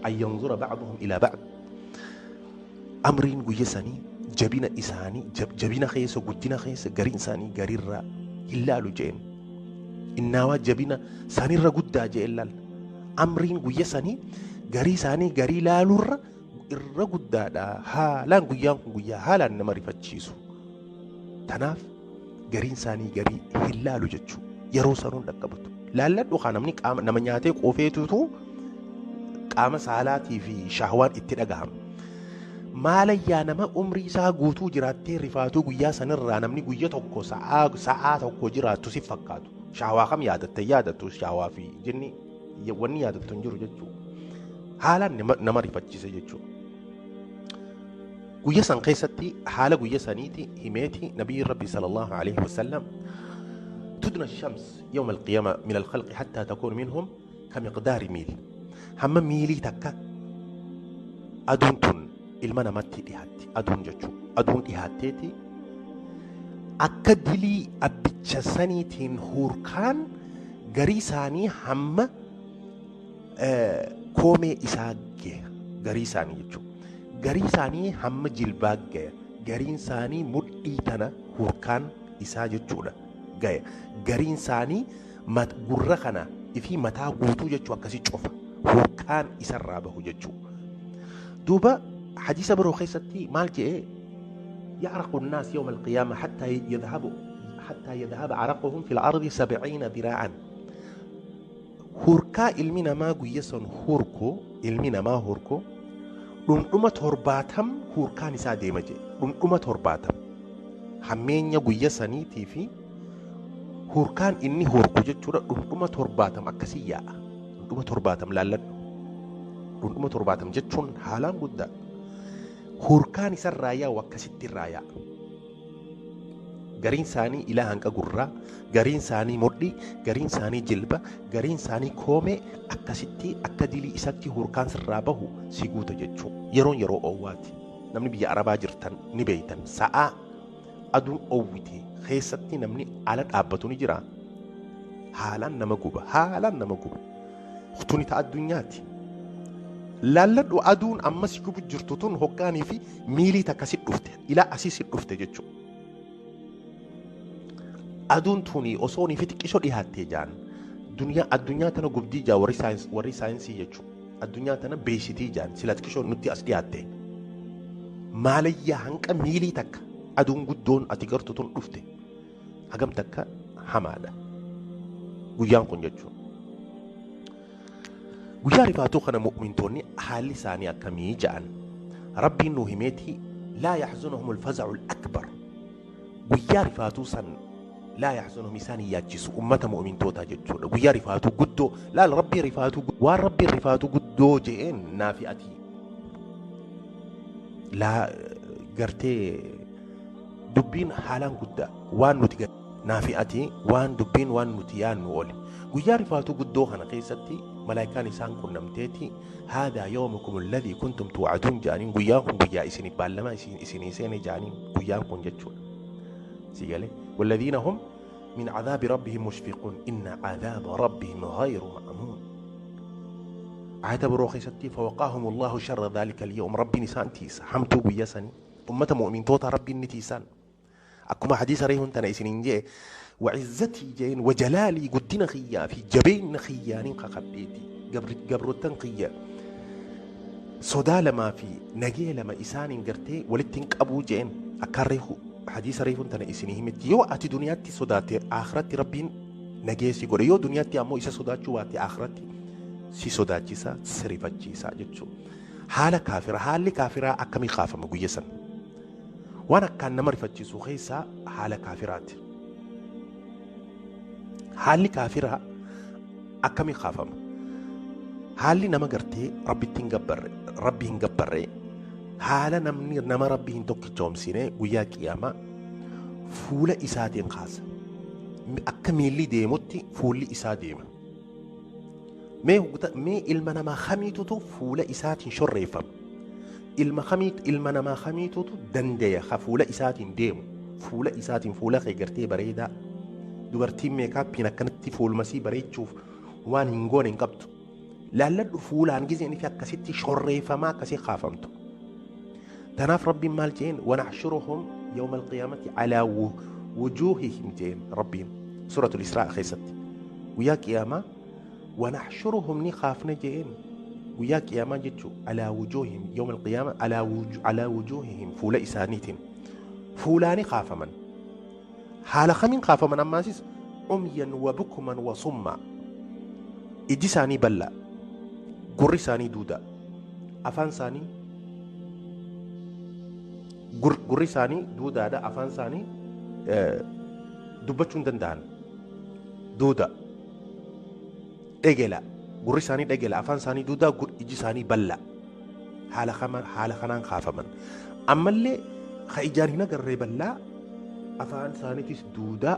أن ينظر بعضهم إلى بعض أمرين guyya sanii jabina isaanii jabina keessa guddina keessa gariin isaanii gariirraa hin laalu je'een innaawaa jabina isaaniirra guddaa je'een laal amriin guyya sanii garii isaanii garii laaluurra irra guddaadha haalaan guyyaan kun guyyaa haalaan nama rifachiisu tanaaf gariin isaanii garii hin laalu jechuu yeroo sanuun dhaqqabatu laalladhu kaa namni qaama nama nyaatee qoofeetutu qaama saalaatii fi shahwaan itti dhagahama. Maalayyaa nama umrii isaa guutuu jiraattee rifaatuu guyyaa sanirraa namni guyya tokko sa'aa tokko jiraattu si fakkaatu. Shahwaa kam yaadatte yaadattu shahwaa fi jinni wanni yaadattu hin jiru jechuudha. Haalaan nama rifachiise jechuudha. Guyya san keessatti haala guyya saniiti himeeti nabiyyi Rabbi sallallahu alaihi wasallam تدنى الشمس يوم القيامة من الخلق حتى تكون منهم كمقدار ميل هم ميلي تكا أدون تن ilma namatti dhihaatti aduun jechuudha aduun dhihaatteeti akka dilii abbicha saniitiin hurkaan garii isaanii hamma koomee isaa gaha garii isaanii jechuudha garii isaanii hamma jilbaa gaha gariin isaanii mudhii tana hurkaan isaa jechuudha gaha gariin isaanii gurra kana fi mataa guutuu jechuu akkasii cufa hurkaan isarraa bahu jechuudha duuba حديث برو خيستي مال إيه يعرق الناس يوم القيامة حتى يذهب عرقهم في الأرض 70 ذراعا هوركا ilmi namaa guyya san hurku ilmi namaa hurku dhundhuma 70 hurkaan isaa deema jee dhundhuma 70 hammeenya guyya saniitii fi hurkaan inni hurku jechuudha dhundhuma 70 akkasii yaa'a dhundhuma 70 laalladhu dhundhuma 70 jechuun haalaan guddaa hurkaan isarraa yaa'u akkasitti irraa yaa'a. Gariin isaanii ilaa hanqa gurraa, gariin isaanii mudhii, gariin isaanii jilba, gariin isaanii koomee akkasitti akka dilii isatti hurkaan sirraa bahu si guuta jechuudha. Yeroon yeroo oowwaati. Namni biyya Arabaa jirtan ni beeytan. Sa'aa aduun oowwite keessatti namni ala dhaabbatu ni jira. Haalaan nama guba. Haalaan nama guba. Tuni ta'a addunyaati. Laalladhu aduun ammas gubu jirtu tun hoggaanii fi miilii takka si dhufte ilaa asii si dhufte jechuudha. Aduun tuni osoo ni fi xiqqishoo dhihaattee jaan addunyaa tana gubdii jaa warri saayinsii jechuudha. Addunyaa tana beeysitii jaan sila xiqqishoo nutti as dhiyaatte. Maalayyaa hanqa miilii takka aduun guddoon ati gartu tun dhufte hagam takka hamaadha. Guyyaan kun jechuun. Guyyaa rifaatuu kana mu'mintoonni haalli isaanii akkamii ja'an. Rabbiin nuu himeeti laa yaxzunuhum alfaza'u alakbar. Guyyaa rifaatuu san laa yaxzunuhum isaan hin yaachisu ummata mu'mintootaa jechuudha. Guyyaa rifaatuu guddoo laal rabbii rifaatuu waan rabbiin rifaatuu guddoo je'een naafi ati laa gartee dubbiin haalaan guddaa waan nuti naafi ati waan dubbiin waan nuti yaannu oole. Guyyaa rifaatuu guddoo kana keessatti malaayikaan isaan qunnamteeti haadaa yawmukum alladhii kuntum tuucaduun jedhaniin guyyaan kun guyyaa isinii baallama isinii seene jedhaniin guyyaan kun jechuudha. Si galee walladhiina hum min cadaabi rabbihim mushfiquun inna cadaaba rabbihim ghayru ma'muun. Ayata biroo keessatti fawaqaahum allahu sharra dhaalika alyawm rabbiin isaan tiisa hamtuu guyyaa sanii ummata mu'mintoota rabbiin ni tiisaan. Akkuma hadiisa reehuun tana isiniin jee وعزتي جين وجلالي قدنا خيا في جبين خيانين قبيتي قبروتن خيا صدا لما في نجي لما إسان قرتي ولتن أبو جين أكرهه حديث ريفون تنا إسني همت يو أتي دنياتي صداتي آخرتي ربين نجي سيقول يو دنياتي أمو إسا صداتي واتي آخرتي سي صداتي سا سريفتي سا جتشو حالة كافرة حالة كافرة أكمي خافة مقيسا وأنا كان نمر فتشي سوخيسا حالة كافرات Haalli kaafiraa akkamii kaafama? Haalli nama gartee rabbitti hin gabbarre, rabbi hin gabbarre, haala namni nama rabbi hin tokkichoomsine guyyaa qiyaamaa fuula isaatiin kaasa. Akka miilli deemutti fuulli isaa deema. Mee ilma namaa kamiitutu fuula isaatiin shorreeffama? Ilma namaa kamiitutu dandaya ka fuula isaatiin deemu? Fuula isaatiin fuula kee gartee bareedaa. Dubartiin meekaappiin akkanatti fuulmasii bareechuuf waan hin goone hin qabdu. Laalladhu fuulaan gizeen fi akkasitti shorreeffamaa akkasii kaafamtu. Tanaaf rabbiin maal jeen wanaxshuruhum yawma alqiyaamati alaa wujuuhihim jeen rabbiin suuratul Israa keessatti. Guyyaa qiyaamaa wanaxshuruhum ni kaafne jeen guyyaa qiyaamaa jechuu alaa wujuuhihim yawma alqiyaama alaa wujuuhihim fuula isaaniitiin fuulaani kaafaman. Haala kamiin kaafaman ammaasis umyan wa bukman wa summa ijji isaanii bal'aa gurri isaanii duudaa afaan isaanii gurri isaanii duudaadha afaan isaanii dubbachuu hin danda'an duuda dhegela gurri isaanii dhegela afaan isaanii duudaa ijji isaanii bal'aa haala kanaan kaafaman ammallee ka ijaan hin agarree bal'aa afaan isaaniitis duudaa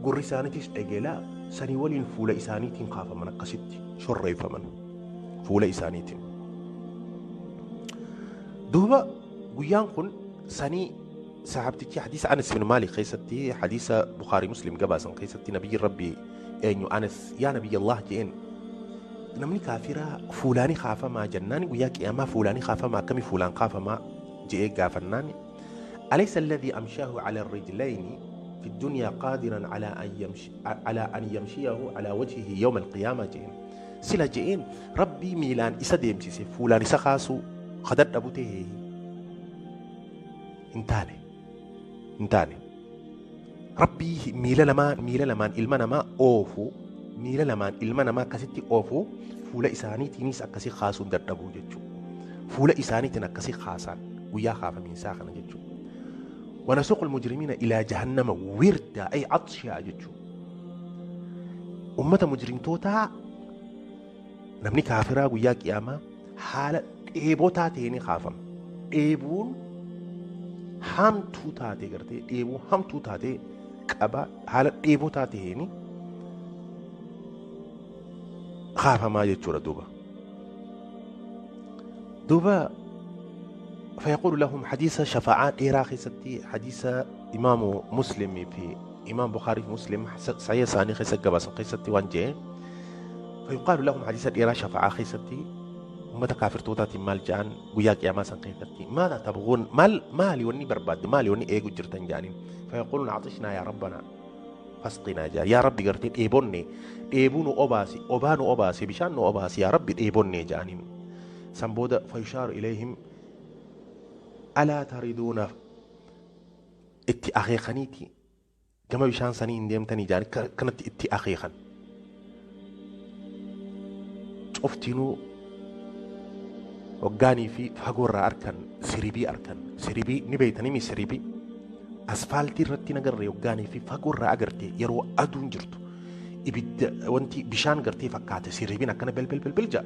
gurri isaaniitis dhegelaa sanii waliin fuula isaaniitiin kaafaman akkasitti shorreeffaman fuula isaaniitiin. Duuba guyyaan kun sanii saxaabtichi hadiisa Anas bin Maalik keessatti hadiisa Bukaarii Muslim gabaasan keessatti nabiyyi Rabbii eenyu Anas yaa nabiyyi Allah jeen namni kaafiraa fuulaanii kaafamaa jennaan guyyaa qiyaamaa fuulaanii kaafamaa akkamii fuulaan kaafamaa je'ee gaafannaan أليس الذي أمشاه على الرجلين في الدنيا قادرا على أن يمشيه على وجهه يوم القيامة جئين سلا جئين ربي ميلان إسا ديمسيسي فولان إسا خاسو خدر أبوته انتاني ربي ميلا لمان إلما نما أوفو ميلا لمان إلما نما كسيتي أوفو فولا إساني تينيس أكسي خاسو در أبو جتشو فولا إساني تنكسي خاسان ويا خاف من ساخن جتشو ونسوق المجرمين إلى جهنم وردا أي عطشا جتشو أمة مجرم توتا نمني كافرا ويا قيامة حالة إيبوتا تيني خافم إيبون hamtuu taate gartee dheebuu hamtuu taate qaba haala dheebuu taateeni kaafamaa jechuudha duuba. Duuba فيقول لهم حديث شفاعات إيراقي ستي حديث إمام مسلم في إمام بخاري في مسلم صحيح ثاني خيسة قباس خيستي وانجي فيقال لهم حديث إيراق شفاعة خيستي ummata kaafirtootaatiin maal ja'an guyyaa qiyaamaa san keessatti maadha tabghuun maal maali wanni barbaadde maali wanni eegu jirtan ja'aniin fayaquuluun caxishnaa yaa rabbanaa Fasqinaa jaa yaa Rabbi gartee dheebonne, dheebuu nu obaasi, obaa nu obaasi, bishaan nu obaasi yaa Rabbi dheebonne jaaniin. San booda fayushaaru ilayhim alaa tariduuna itti akeekaniiti gama bishaan sanii hin deemtanii jaani kanatti itti akeekan. Cuftinuu hoggaanii fi fagoorraa arkan siribii arkan. Siribii ni beeytanii siribii asfaaltii irratti nagarree hoggaanii fi fagoorraa agarte yeroo aduun jirtu ibidda wanti bishaan gartee fakkaata siribiin akkana belbel belbel ja'a.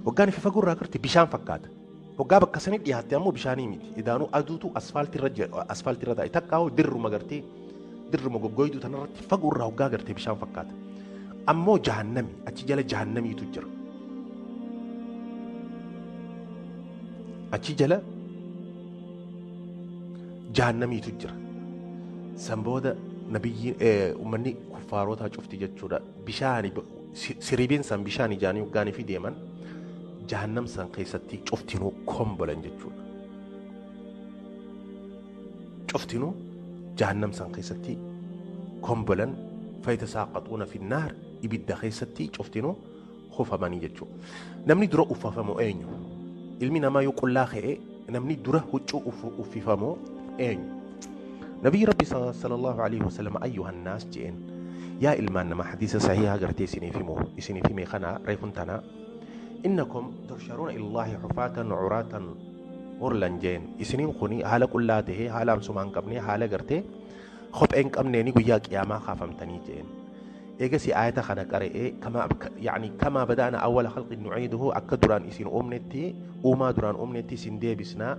Hoggaanii fi fagoorraa agarte bishaan fakkaata. Hoggaa bakka sanii dhiyaatte ammoo bishaanii miti. Idaanuu aduutu asfaaltii irra asfaaltii irra taa'e takkaa dirruma gartee dirruma goggoyduu tanarratti fagoorraa hoggaa agarte bishaan fakkaata. Ammoo jahannami achi jala jahannamiitu jira. Achi jala jahannamiitu jira. San booda nabiyyiin uummanni kuffaarotaa cufti jechuudha. Bishaani siribiin san bishaan ijaanii hoggaanii fi deeman jahannam san keessatti cuftinuu kombolan jechuudha. Cuftinuu jahannam san keessatti kombolan fayitasaaqaxuuna fi naar ibidda keessatti cuftinuu kufamanii jechuudha. Namni dura uffafamu eenyu? Ilmi namaa yoo qullaa ka'e namni dura huccuu uffifamu eenyu? Nabiyyi Rabbi sallallahu alaihi wasallam ayyuhan naas jeen yaa ilmaan namaa hadiisa sahihaa gartee isiniif hime kana reefun tanaa innakum tursharuuna ilallaahi xufaatan curaatan hurlan jeen isiniin kuni haala qullaa tahee haala amsumaa hin qabne haala gartee kophee hin qabneeni guyyaa qiyaamaa kaafamtanii jeen. Eegasi aayata kana qara'ee yani kamaa badaana awwala khalqin nuciiduhu akka duraan isin uumnetti uumaa duraan uumnetti isin deebisnaa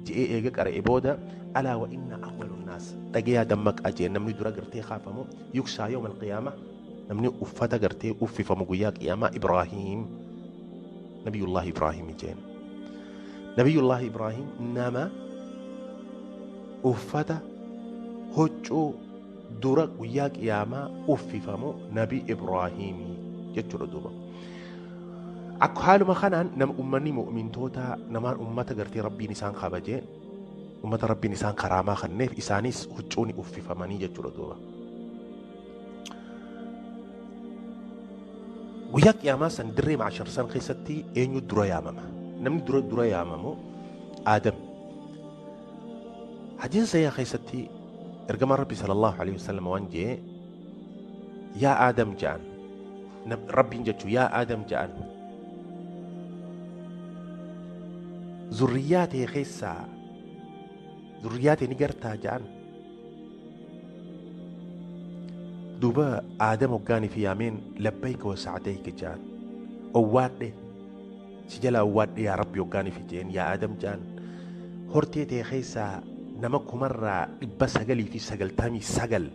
je'ee eega qara'e booda alaa wa inna awwalu naas dhagayaa dammaqaa jeen namni dura gartee kaafamu yuksaa yawma alqiyaama namni uffata gartee uffifamu guyyaa qiyaamaa Ibraahiim nabiyullahi Ibraahiim jeen. Nabiyullahi Ibraahiim nama uffata huccuu dura guyyaa qiyaamaa uffifamu nabi Ibraahiimii jechuudha duuba. Akka haaluma kanaan nama uummanni mu'mintoota namaan ummata gartee rabbiin isaan kabajee ummata rabbiin isaan karaamaa kenneef isaanis huccuuni uffifamanii jechuudha duuba. Guyyaa qiyaamaa san dirree maashar san keessatti eenyu dura yaamama? Namni dura yaamamu Aadam. Hadiisa sahiha keessatti ergamaan Rabbi sallallahu alaihi wasallam waan jee yaa Aadam ja'an Rabbiin jechuu yaa Aadam ja'an zurriyaa ta'e keessaa zurriyaa ta'e ni gartaa ja'an duuba Aadam hoggaanii fi yaameen labbayka wa sa'dayka ja'an owwaadhe si jala owwaadhe yaa Rabbi hoggaanii fi jeen yaa Aadam ja'an hortee ta'e keessaa nama 999,000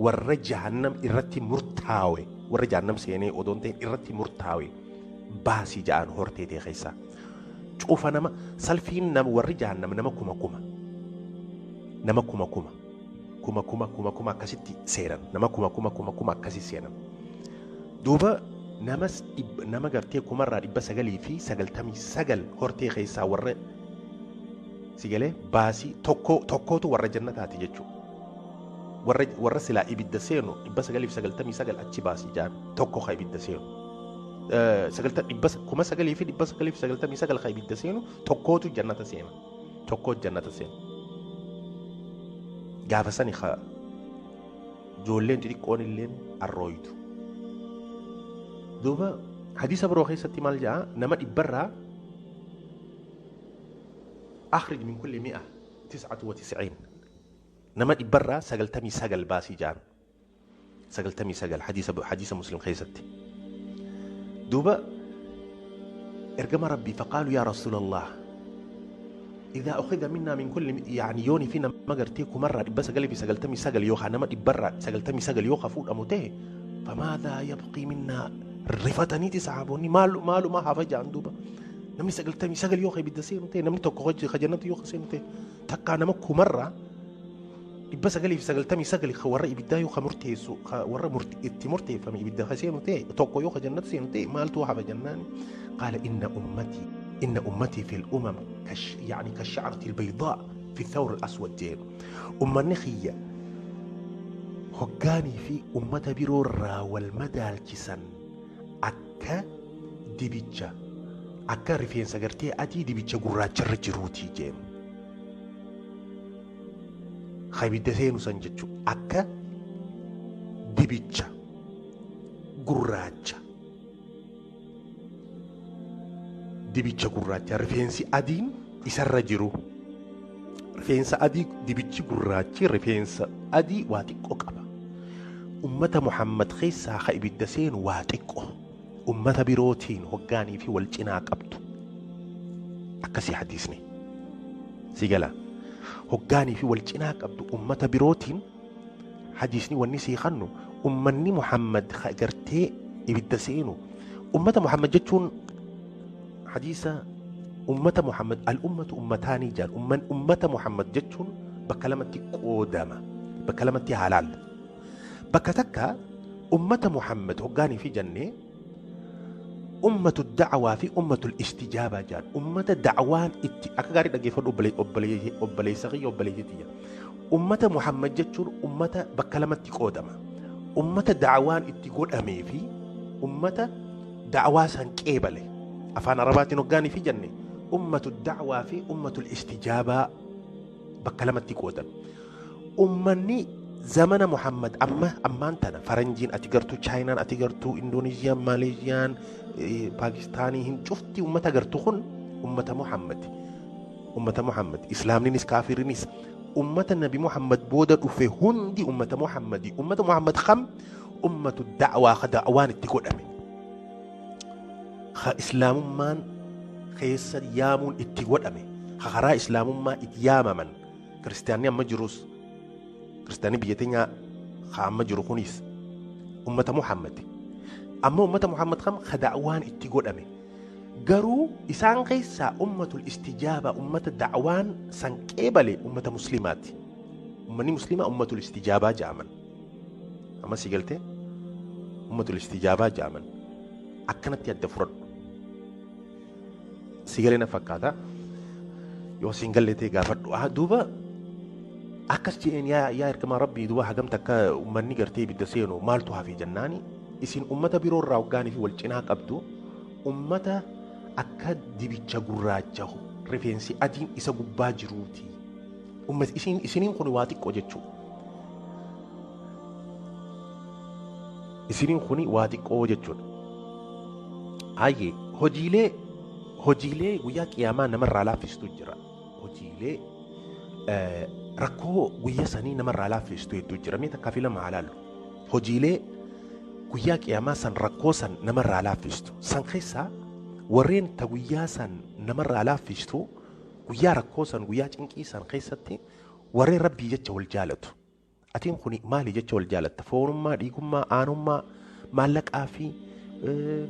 warra jahannam irratti murtaawe warra jahannam seenee odoon ta'in irratti murtaawe baasii ja'an hortee ta'e keessaa cufa nama salfiin nama warri jahannam nama kuma kuma nama kuma kuma kuma kuma kuma kuma akkasitti seenan nama kuma kuma kuma kuma akkasi seenan duuba nama gartee 999,000 hortee keessaa warra sigalee baasii tokkootu warra jannataati jechuudha. Warra silaa ibidda seenu 999 achi baasii ja'an tokko ka ibidda seenu. 9,999 ka ibidda seenu tokkootu jannata seena. Tokkootu jannata seena. Gaafa sani ka ijoolleen xixiqqoon illeen arrooytu. Duuba hadiisa biroo keessatti maal ja'a nama dhibbarraa أخرج من كل 199 نما برا سجلتمي سجل باسي جان سجلتمي سجل حديث مسلم خيستي دوبا ارجم ربي فقالوا يا رسول الله إذا أخذ منا من كل يعني يوني فينا ما قرتيكو مرة بس قال في سجلتمي سجل يوخا نما برا سجلتمي سجل يوخا فوق أموته فماذا يبقي منا رفتني تسعبوني ماله ما حفجع عن دوبا namni 99 yoo ibidda seenu ta'e namni tokko ka jannata yoo seenu ta'e takkaa nama kumarraa 999 warra ibiddaa yoo ka murteessu warra itti murteeffame ibidda ka seenu ta'e tokko yoo ka jannata seenu ta'e maaltu hafa jennaani qaala inna ummatii fi al-umam yani kash'arati al-baydaa fi thawr al-aswad jeen ummanni khiyya Hoggaanii fi ummata biroo irraa wal madaalchisan akka dibicha akka rifeensa gartee adii dibicha gurraacharra jiruutii jeen. Ka ibidda seenu san jechuudha. Akka dibicha gurraacha dibicha gurraacha rifeensi adiin isarra jiru rifeensa adii dibichi gurraachi rifeensa adii waa xiqqoo qaba. Ummata Muhammad keessaa ka ibidda seenu waa xiqqoo ummata birootiin hoggaanii fi wal cinaa qabdu. Akkasii hadiisni si gala hoggaanii fi wal cinaa qabdu ummata birootiin hadiisni wanni sii kannu ummanni Muhammad gartee ibidda seenu ummata Muhammad jechuun hadiisa ummata Muhammad al-ummatu ummataanii jaan ummata Muhammad jechuun bakka lamatti qoodama bakka lamatti halaal bakka takka ummata Muhammad hoggaanii fi jennee ummatu da'awaa fi ummatu istijaabaa jaan ummata da'awaan itti akka gaarii dhaggeeffadhu obboleessa kiyya obboleettii tiyya ummata Muhammad jechuun ummata bakka lamatti qoodama ummata da'awaan itti godhamee fi ummata da'awaa san qeebale afaan arabaatiin hoggaanii fi jenne ummatu da'awaa fi ummatu istijaabaa bakka lamatti qoodan ummanni zamana Muhammad amma ammaan tana faranjiin ati gartuu chaayinaan ati gartuu indoneeziyaan maaleeziyaan paakistaanii hin cufti ummata gartuu kun ummata Muhammad ummata Muhammad islaamninis kaafirinis ummata nabi Muhammad booda dhufe hundi ummata Muhammadi ummata Muhammad kam ummatu da'waa ka da'waan itti godhame ka islaamummaan keessa yaamuun itti godhame ka karaa islaamummaa itti yaamaman kiristaanni amma jirus kiristaanni biyya teenyaa ka amma jiru kunis ummata Muhammad amma ummata Muhammad kam ka da'waan itti godhame garuu isaan keessaa ummatul istijaaba ummata da'waan san qeebale ummata muslimaati ummanni muslimaa ummatul istijaabaa ja'aman amma si galtee ummatul istijaabaa ja'aman akkanatti adda fudhadhu si galee na fakkaata yoo siin galle ta'e gaafadhu duuba akkas je'een yaa yaa ergamaa rabbii duuba hagam takka ummanni gartee ibidda seenu maaltu hafe jennaani isin ummata biroo irraa hoggaanii fi wal cinaa qabdu ummata akka dibicha gurraacha rifeensi adiin isa gubbaa jiruuti. Isiniin kun waa xiqqoo jechuudha. Isiniin kun waa xiqqoo jechuudha. Hayyee hojiilee guyyaa qiyaamaa namarraa laaffistu jira. Hojiilee rakkoo guyyaa sanii namarraa laaffistu hedduu jira. Mee takkaa fi lama haa laallu. Hojiilee guyyaa qiyaamaa san rakkoo san namarraa laaffistu. San keessaa warreen ta guyyaa san namarraa laaffistu guyyaa rakkoo san guyyaa cinqii san keessatti warreen rabbii jecha wal jaalatu. Atiin kun maali jecha wal jaalatta? Foonummaa, dhiigummaa, aanummaa, maallaqaa fi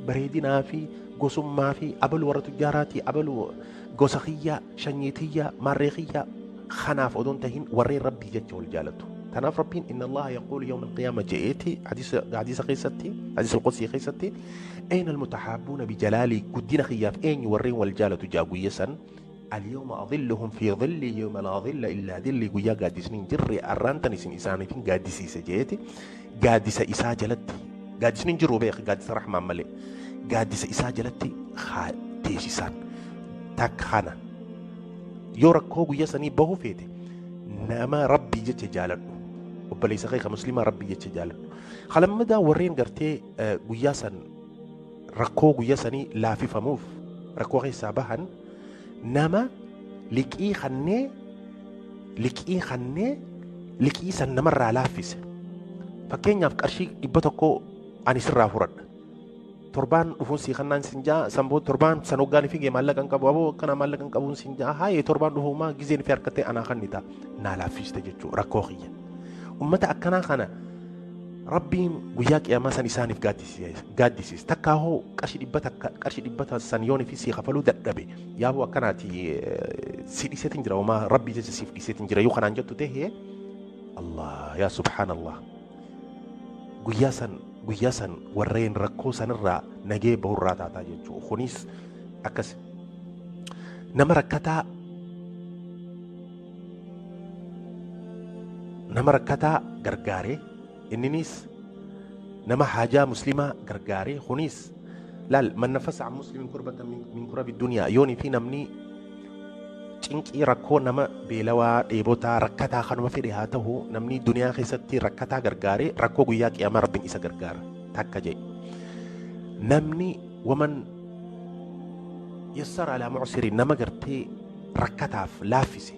bareedinaa fi gosummaa fi abalu warra tujjaaraatii abalu gosa kiyyaa, shanyii tiyyaa, maarree kiyyaa kanaaf odoon tahin warreen rabbii jecha wal jaalatu. Kanaaf rabbiin inna Allaha yaquulu yawma alqiyaama je'eeti hadiisa keessatti hadiisa alqudsii keessatti ayna almutahaabbuuna bijalaalii guddina kiyyaaf eenyu warreen wal jaalatu jaa guyya san اليوم أظلهم في ظلي يوم لا ظل إلا ظلي guyyaa gaaddisni hin jirre arraan tan isin isaaniifin gaaddisiise jeeti gaaddisa isaa jalatti gaaddisni hin jiru beek gaaddisa rahmaan malee gaaddisa isaa jalatti haa teessisan takka kana yoo rakkoo guyyaa sanii bahuu feete nama rabbii jecha jaaladhu obboleessa kee ka muslimaa rabbii jecha jaaladhu kalammadaa warreen gartee guyyaa san rakkoo guyyaa sanii laafifamuuf rakkoo keessaa bahan nama liqii kannee liqii san namarraa laaffise. Fakkeenyaaf qarshii 100 ani sirraa fudhadha. Torbaan dhufuun sii kannaan sin jaa san booda torbaan san hoggaan fi maallaqa hin qabu aboo akkana maallaqa hin qabuun sin jaa haayee torbaan dhufuumaa gizeen fi harkattee anaa kan ni ta'a naa laaffiste jechuudha rakkoo kiyya. Ummata akkanaa kana rabbiin guyyaa qiyaamaa san isaaniif gaaddisiise. Takkaa hoo qarshii 100 qarshii 100 san yoon fi sii kafaluu dadhabe yaaboo akkanaati si dhiiseetiin jira homaa rabbii jecha siif dhiiseetiin jira yoo kanaan jettu ta'e Allah yaa subhaanallah guyyaa san warreen rakkoo sanirraa nagee bahurraa taataa jechuudha. Kunis akkas nama rakkataa gargaaree Inninis nama haajaa muslimaa gargaaree kunis laal man nafasa an muslimin kurbatan min kurabi dunyaa yoonii fi namni cinqii rakkoo nama beelawaa dheebotaa rakkataa kanuma fedhe haa ta'u namni duniyaa keessatti rakkataa gargaaree rakkoo guyyaa qiyaamaa rabbiin isa gargaara takka jedhe. Namni waman yassara alaa mu'sirin nama gartee rakkataaf laaffise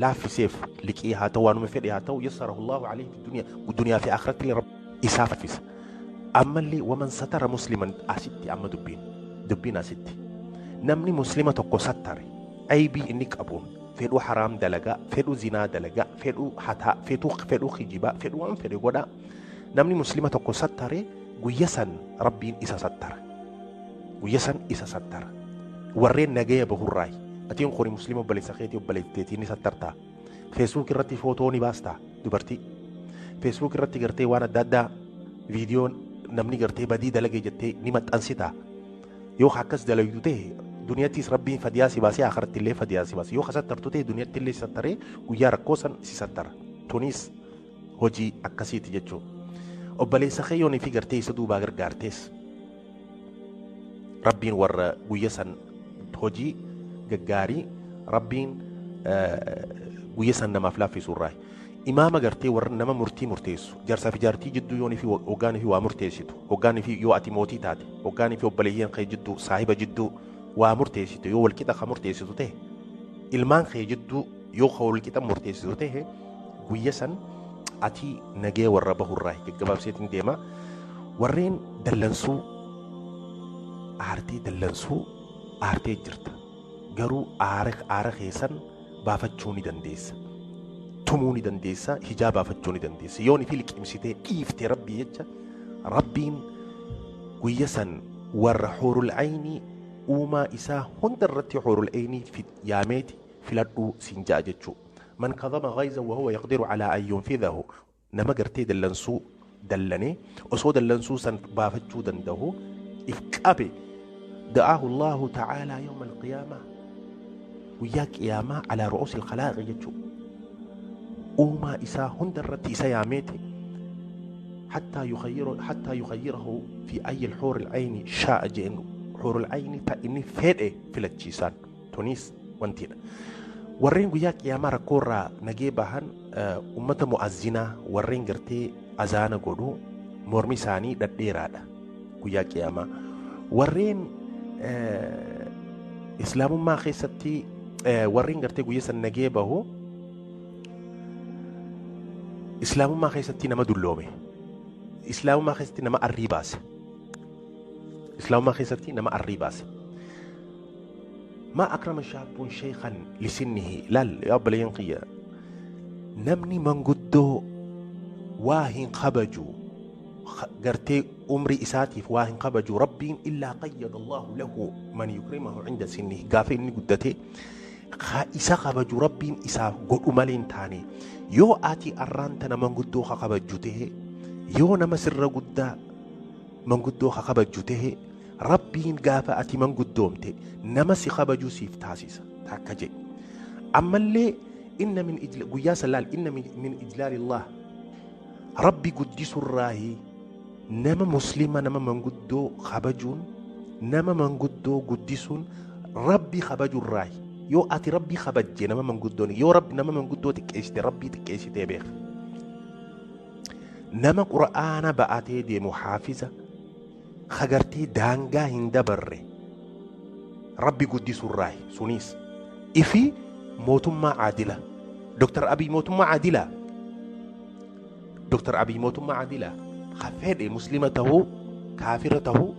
laaffiseef liqii haa ta'u waanuma fedhe haa ta'u yassarahu Allahu alayhi fi duniyaa duniyaa fi akhiratti illee rabbi isaaf laaffisa. Ammallee waman satara musliman asitti amma dubbiin asitti namni muslima tokko sattare aybii inni qabuun fedhuu haraam dalagaa fedhuu zinaa dalagaa fedhuu hataa fedhuu kijibaa fedhuu waan fedhe godhaa namni muslima tokko sattare guyya san rabbiin isa sattara guyya san isa sattara warreen nagaya bahurraayi atiin kuni muslima obboleessa keetii obboleetteetii ni sattartaa feesbuuk irratti footoo ni baastaa dubartii feesbuuk irratti gartee waan adda addaa viidiyoon namni gartee badii dalagee jettee ni maxxansitaa yoo akkas dalagdu ta'e duniyattis rabbiin fadiyaa si baasee akhiratti illee fadiyaa si baase yoo kasattartu ta'e duniyatti illee si sattaree guyyaa rakkoo san si sattara tunis hojii akkasiiti jechuudha. Obboleessa kee yoonii fi gartee isa duubaa gargaartees rabbiin warra guyya san hojii gaggaarii rabbiin guyya san namaaf laaffisu irraa. Imaama gartee warra nama murtii murteessu jaarsaa fi jaartii jidduu yoonii fi hoggaanii fi waa murteessitu hoggaanii fi yoo ati mootii taate hoggaanii fi obboleeyyan kee jidduu saahiba jidduu waa murteessitu yoo walqixa ka murteessitu ta'e ilmaan kee jidduu yoo ka walqixa murteessitu ta'e guyya san ati nagee warra bahurraa gaggabaabseetiin deema warreen dallansuu aartee dallansuu aartee jirta garuu aara keessan baafachuu ni dandeessa. Tumuu ni dandeessa hijaa baafachuu ni dandeessa yoon fi liqimsitee dhiiftee rabbii jecha rabbiin guyya san warra huurul aynii uumaa isaa hunda irratti huurul aynii yaameeti filadhuu siin ja'a jechuu. Man kadhama ghayzan wa huwa yaqdiru alaa an yunfidhahu nama gartee dallansuu dallanee osoo dallansuu san baafachuu danda'u if qabe da'aahu Allahu ta'aalaa yawma alqiyaamaa guyyaa qiyaamaa alaa ru'uusi alkhalaaqi jechuu. Uumaa isaa hunda irratti isa yaameeti hattaa yukhayyirahu fi ayyi alxuuri alcayni shaa'a jeen xuurul ayni ta inni fedhe filachiisaan tunis wantiidha. Warreen guyyaa qiyaamaa rakkoo irraa nagee bahan ummata mu'azzinaa warreen gartee azaana godhu mormi isaanii dhadheeraadha guyyaa qiyaamaa. Warreen islaamummaa keessatti warreen gartee guyyaa san nagee bahu islaamummaa keessatti nama dulloome islaamummaa keessatti nama arrii baase islaamummaa keessatti nama arrii baase. ما أكرم شاب شيخا لسنه لا يا obboleeyyan kiyya namni manguddoo waa hin kabaju gartee umrii isaatiif waa hin kabaju rabbiin illaa qayyada Allahu lahu man yukrimahu inda sinnihi gaafa inni guddate isa kabaju rabbiin isaaf godhu malee hin taane yoo ati arraan tana manguddoo ka kabajju ta'e yoo nama sirra guddaa manguddoo ka kabajju ta'e rabbiin gaafa ati manguddoomte nama si kabajuu siif taasisa takka jedhe. Ammallee inna min guyyaa salaal inna min ijlaalillah rabbi guddisurraahi nama muslima nama manguddoo kabajuun nama manguddoo guddisuun rabbi kabajurraahi yoo ati rabbi kabajje nama manguddoon yoo rabbi nama manguddoo xiqqeessite rabbii xiqqeessitee beeka. Nama qura'aana ba'atee deemu haafiza hagartee daangaa hin dabarre rabbi guddisurraahi sunis ifi mootummaa caadila Dr. Abiy mootummaa caadilaa Dr. Abiy mootummaa caadilaa ka fedhe muslima tahuu kaafira tahuu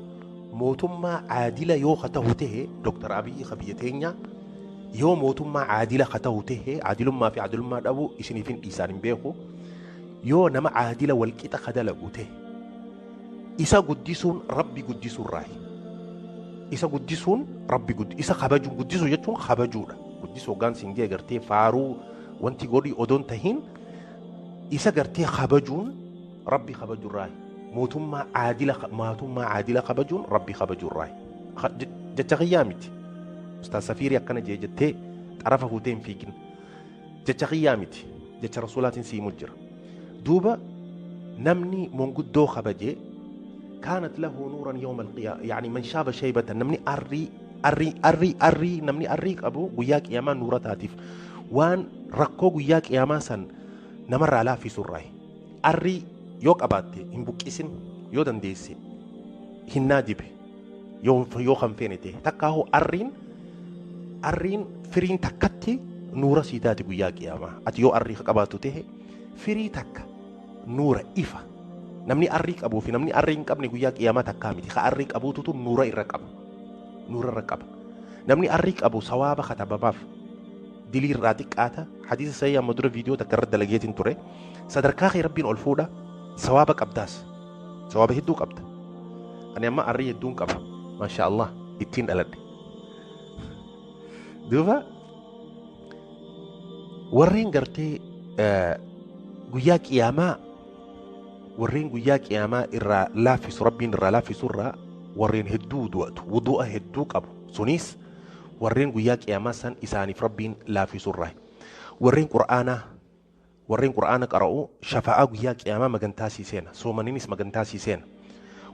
mootummaa caadila yoo ka tahu tahe Dr. Abiy ka biyya teenyaa yoo mootummaa caadila ka tahu tahe caadilummaa fi caadilummaa dhabuu isiniif hin dhiisaan hin beeku yoo nama caadila walqixa ka dalagu tahe isa guddisuun rabbi guddisuurraahi isa guddisuun rabbi isa kabaju guddisuu jechuun kabajuudha guddisuu hoggaan siin jee gartee faaruu wanti godhi odoon tahin isa gartee kabajuun rabbi kabajuurraahi mootummaa caadila kabajuun rabbi kabajuurraahi jecha kiyyaa miti ustaaz Safiirii akkana jee jettee xarafa fuutee hin fiigin jecha kiyyaa miti jecha rasuulaatiin siimu jira duuba Namni monguddoo kabaje kaanat lahu nuuran yawma alqiyaama, yani man shaaba shaybatan, namni arrii arrii arrii arrii namni arrii qabu guyyaa qiyaamaa nuura taatiif, waan rakkoo guyyaa qiyaamaa san namarraa laaffisurraayi. Arrii yoo qabaatte hin buqqisin, yoo dandeesse hinnaa dibe, yoo kan feene ta'e takkaahoo arriin firiin takkatti nuura sii taati guyyaa qiyaamaa. Ati yoo arrii qabaattu ta'e firii takka nuura ifa. Namni arrii qabuu fi namni arrii hin qabne guyyaa qiyaamaa takkaa miti. Ka arrii qabuututu nuura irra qaba. Nuura irra qaba. Namni arrii qabu sawaaba katabamaaf, dilii irraa xiqqaata. Hadiisa sahii amma dura viidiyoo takka irra dalageetiin ture. Sadarkaa kee Rabbiin ol fuudha. Sawaaba qabdaas. Sawaaba hedduu qabda. Ani amma arrii hedduun qaba. Maasha Allah, ittiin dhaladhe. Duuba warreen gartee guyyaa qiyaamaa, warreen guyyaa qiyaamaa irraa laaffisu, Rabbiin irraa laaffisu irraa warreen hedduu wudu'atu, wudu'a hedduu qabu. Sunis warreen guyyaa qiyaamaa san isaaniif Rabbiin laaffisu irraa. Warreen Qur'aanaa, warreen Qur'aana qara'u shafa'aa guyyaa qiyaamaa magantaa sii seena, soomaniinis magantaa sii seena.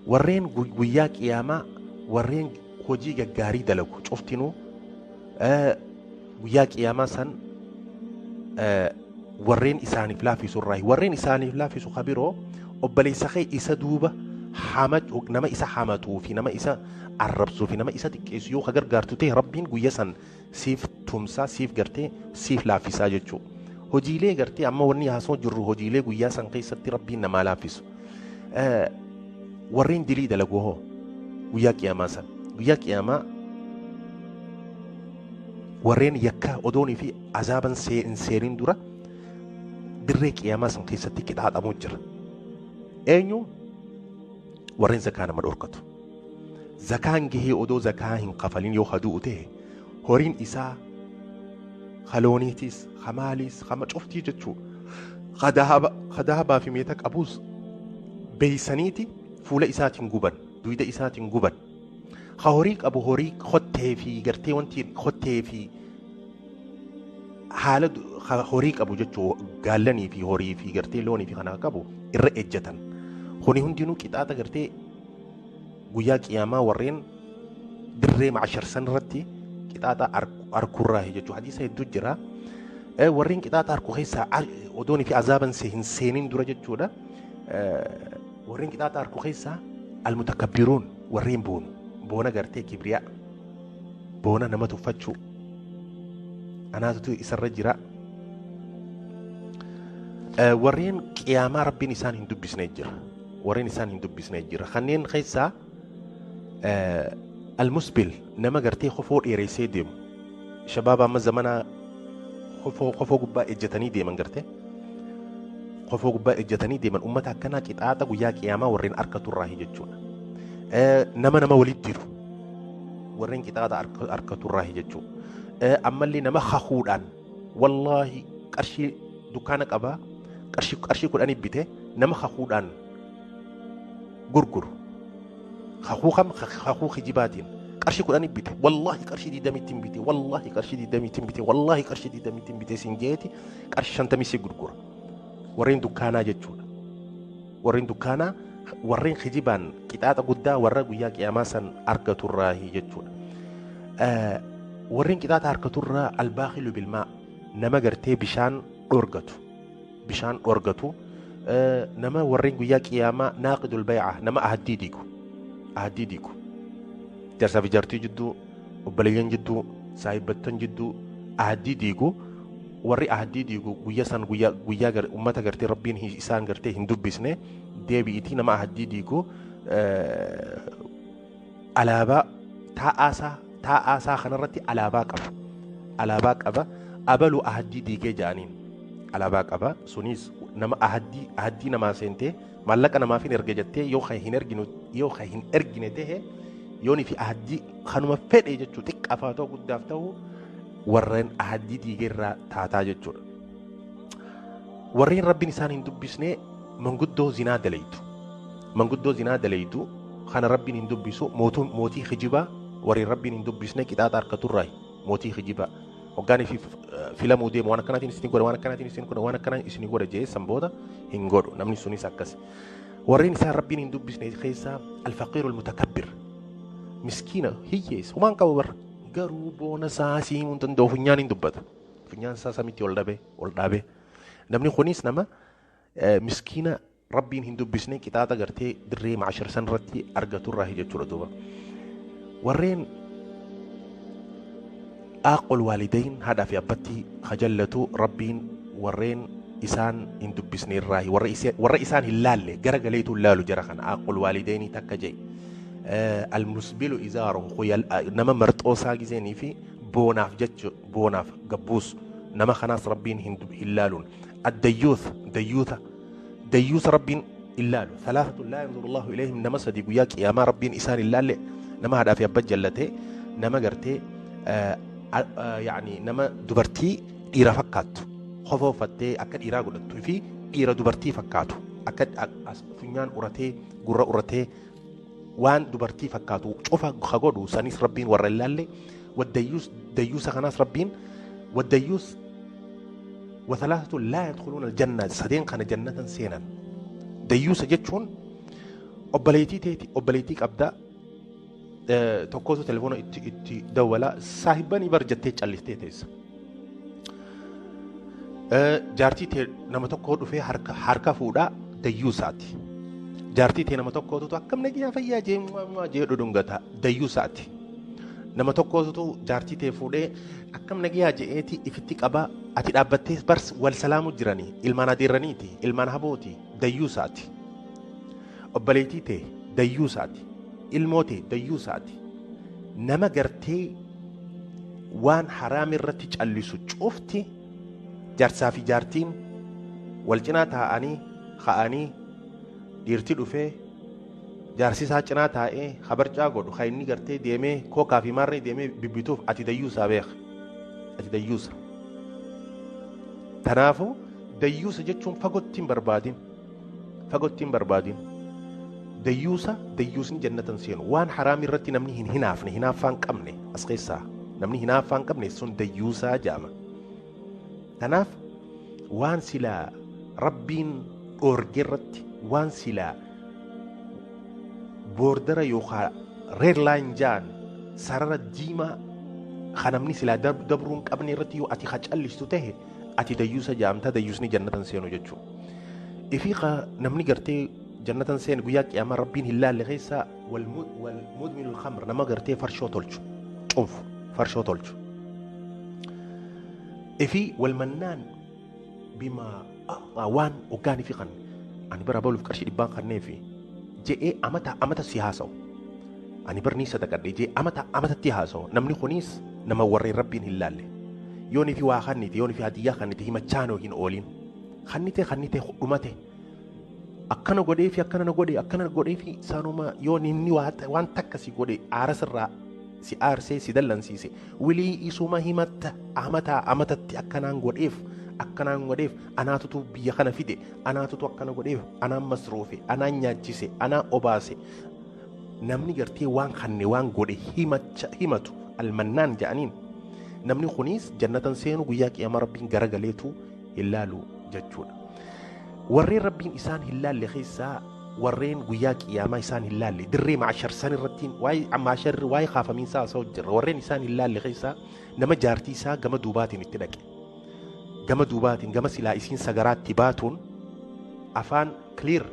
Warreen guyyaa qiyaamaa warreen hojii gaggaarii dalagu cuftinuu guyyaa qiyaamaa san warreen isaaniif laaffisu irraa. Warreen isaaniif laaffisu kabiroo obboleessa kee isa duuba nama isa hamatuu fi nama isa arrabsuu fi nama isa xiqqeessu yoo ka gargaartu ta'e Rabbiin guyya san siif tumsaa, siif gartee siif laaffisaa jechuudha. Hojiilee gartee amma wanni haasoo jirru hojiilee guyyaa san keessatti Rabbiin namaa laaffisu. Warreen dilii dalagu hoo guyyaa qiyaamaa san? Guyyaa qiyaamaa warreen yakka odoonii fi azaaban hin seenin dura dirree qiyaamaa san keessatti qixaaxamuu jira. Eenyu? Warreen zakaa nama dhorkatu. Zakaan gahee odoo zakaa hin kafalin yoo hadu'u ta'e horiin isaa halooniitis, hamaaliis, hama cuftii jechuu, kadahabaa fi meeta qabuus beeysaniiti fuula isaatiin guban, duyda isaatiin guban. Ha horii qabu horii kottee fi gartee wanti kottee fi haala horii qabu jechuu, gaallanii fi horii fi gartee loonii fi kana qabu irra ejjetan. Kuni hundinuu qixaaxa gartee guyyaa qiyaamaa warreen dirree macasharsan irratti qixaaxa arkurraa jechuudha. Hadiisa hedduu jira. Warreen qixaaxa arku keessaa odoonii fi azaaban hin seenin dura jechuudha. Warreen qixaaxa arku keessaa almutakabbiruun, warreen boonu. Boona gartee kibriyaa. Boona nama tuffachuu. Anaatutu isarra jira. Warreen qiyaamaa Rabbiin isaan hin dubbisne jira. Warreen isaan hin dubbisne jira. Kanneen keessaa almusbil, nama gartee kofoo dheeressee deemu. Shabaaba amma zamanaa kofoo gubbaa ejjetanii deeman gartee. Kofoo gubbaa ejjetanii deeman, ummata akkanaa qixaaxa guyyaa qiyaamaa warreen harkaturraahi jechuudha. Nama walitti jiru warreen qixaaxa harkaturraahi jechuudha. Ammallee nama hahuudhaan, wallaahi qarshii dukkaana qabaa, qarshii 10 bite, nama hahuudhaan gurguru. Hahuu kam? Hahuu kijibaatiin. Qarshii 10 bite, wallaahi qarshii 20tti bite, wallaahi qarshii 20tti bite, wallaahi qarshii 20tti bite siin jeeti qarshii 50 si gurgura. Warreen dukkaanaa jechuudha. Warreen dukkaanaa warreen kijibaan qixaaxa guddaa warra guyyaa qiyaamaa san argaturraahi jechuudha. Warreen qixaaxa argaturraa albaakilu bilmaa, nama gartee bishaan dhorgatu. Bishaan dhorgatu. Nama warreen guyyaa qiyaamaa naaqidul bay'a, nama ahaddii diigu. Ahaddii diigu. Jaarsaa fi jaartii jidduu, obboleeyyan jidduu, saahibbattan jidduu ahaddii diigu. Warri ahaddii diigu guyyaa san guyyaa ummata gartee Rabbiin isaan gartee hin dubbisne deebi'itii nama ahaddii diigu alaabaa taa'aasaa kanarratti alaabaa qaba. Alaabaa qaba. Abalu ahaddii diigee ja'aniin alaabaa qaba. Sunis nama ahaddii namaa seentee maallaqa namaaf hin erge jettee yoo hin erginu, yoo hin ergine ta'e, yoonii fi ahaddii kanuma fedhe jechuu, xiqqaaf haa ta'u guddaaf ta'u, warreen ahaddii diigeerraa taataa jechuudha. Warreen Rabbiin isaan hin dubbisne manguddoo zinaa dalaytu. Manguddoo zinaa dalaytu kana Rabbiin hin dubbisu. Mootii kijibaa warreen Rabbiin hin dubbisne qixaaxa harkaturraayi mootii kijibaa. Hoggaanii fi filamuu deemu waan akkanaatiin isin godha, waan akkanaatiin isin godha, waan akkanaa isin godha jee san booda hin godhu. Namni sunis akkas. Warreen isaan Rabbiin hin dubbisne keessaa alfaqiiru almutakabbir. Miskiina hiyyeessa humaan qabu barra. Garuu boona isaa si himuu hin danda'u, funyaan hin dubbata. Funyaan isaa samitti ol dhabe ol dhaabe. Namni kunis nama miskiina Rabbiin hin dubbisne, qixaaxa gartee dirree maashar san irratti argaturraa jechuudha duuba. Warreen aaqol waalidayn, haadhaa fi abbatti kajallatu, Rabbiin warreen isaan hin dubbisne irraa, warra isaan hin laalle, gara galeetu hin laalu jara kana aaqol waalidaynii takka jedhe. Almusbilu izaaruhu, nama marxoo isaa gizeenii fi boonaaf jechu boonaaf gabbuus, nama kanaas Rabbiin hin laaluun. Addayyuuth, dayyuuta, dayyuusa Rabbiin hin laalu. Thalathatu laa yanzuru Allahu ilayhim, nama sadi guyyaa qiyaamaa Rabbiin isaan hin laalle: nama haadhaa fi abba jallatee, nama gartee yaani nama dubartii dhiira fakkaattu kofoo uffattee akka dhiiraa godhattuu fi dhiira dubartii fakkaatu, akka funyaan uratee gurra uratee waan dubartii fakkaatu cufa ka godhu sanis Rabbiin warra hin laalle. Wadayyuus, dayyuusa kanaas Rabbiin wadayyuus. وثلاثة لا يدخلون الجنة, sadeen kana jannatan seenan. Dayyuusa jechuun obboleettii teeti, obboleettii qabdaa, tokkotu telefoona itti dawwala, saahibbanii bar jettee callistee teessa. Jaartii tee nama tokko dhufee harka fuudhaa, dayyuusaati. Jaartii tee nama tokkootu akkam nagiyaa fayyaa jee jee dhudhungata, dayyuusaati. Nama tokkootu jaartii tee fuudhee akkam nagiyaa je'eeti ifitti qabaa, ati dhaabbattee bars wal salaamu jiranii, ilmaan adeerraniiti, ilmaan habooti, dayyuusaati. Obboleettii tee dayyuusaati. Ilmoo tee dayyuusaati. Nama gartee waan haraam irratti callisu cufti, jaarsaa fi jaartiin wal cinaa taa'anii ka'anii dhiirti dhufee jaarsisaa cinaa taa'ee habarcaa godhu, kan inni gartee deemee kookaa fi maarree deemee bibbituuf, ati dayyuusaa beeka. Ati dayyuusa. Kanaafuu dayyuusa jechuun fagootti hin barbaadin. Fagootti hin barbaadin. Dayyuusa, dayyuusni jannatan seenu. Waan haraam irratti namni hin hinaafne, hinaaffaa hin qabne as keessaa. Namni hinaaffaa hin qabne sun dayyuusaa jedhama. Kanaaf waan silaa Rabbiin dhoorge irratti, waan silaa border yookaan red line jaan, sarara diimaa kan namni silaa dabruu hin qabne irratti yoo ati callistu tahe, ati dayyuusa jaamta, dayyuusni jannatan seenu jechuudha. Ifii namni gartee jannatan seenu guyyaa qiyaamaa Rabbiin hin laalle keessaa wal mudminul khamr, nama gartee farshoo tolchu, cunfu, farshoo tolchu. Ifii wal mannaan bimaa waan hoggaanii fi kan ani bara baluuf qarshii 100n kanneefi je'ee amata amata si haasa'u. Ani barnii sadaqadhe jee amata amatatti haasa'u. Namni kunis nama warreen Rabbiin hin laalle. Yoonii fi waa kannite, yoonii fi hadiyyaa kannite, himachaanoo hin oolin. Kannite kannite dhumate. Akkana godhee fi akkana na godhe, akkana godhee fi sanuma yoo inni waan takka si godhe aara sirraa si aarsee si dallansiise, wilii isuma himatta amataa amatatti, akkanaan godheef, akkanaan godheef, anaatutu biyya kana fide, anaatutu akkana godheef, anaan masruufe, anaan nyaachise, anaan obaase. Namni gartee waan kanne waan godhe himacha himatu almannaan jedhaniin, namni kunis jannatan seenu, guyyaa qiyaamaa Rabbiin garagaleetu hin laalu jechuudha. Warreen Rabbiin isaan hin laalle keessaa, warreen guyyaa qiyaamaa isaan hin laalle dirree maashar san irratti, waa'ee maasharri, waa'ee kaafamiinsaa haasa'u jirra. Warreen isaan hin laalle keessaa nama jaartii isaa gama duubaatiin itti dhaqe. Gama duubaatiin, gama silaa isiin sagaraatti baatuun, afaan clear,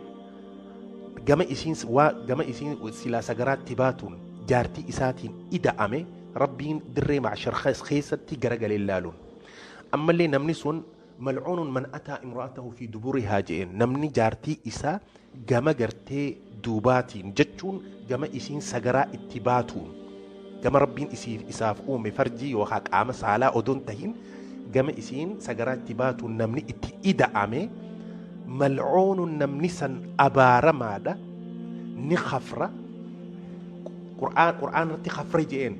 gama isiin waa gama isiin silaa sagaraatti baatuun jaartii isaatiin ida'ame, Rabbiin dirree maashar keessatti garagalee laaluun. Ammallee namni sun malcuunun man ataa imra'atahu fi duburihaa je'een, namni jaartii isaa gama gartee duubaatiin jechuun gama isiin sagaraa itti baatuun, gama Rabbiin isiif isaaf uume farjii yookaan qaama saalaa odoon tahin, gama isiin sagaraa itti baatuun namni itti ida'ame, malcuunun, namni san abaaramaadha, ni khafra. Qur'aan irratti khafre je'een.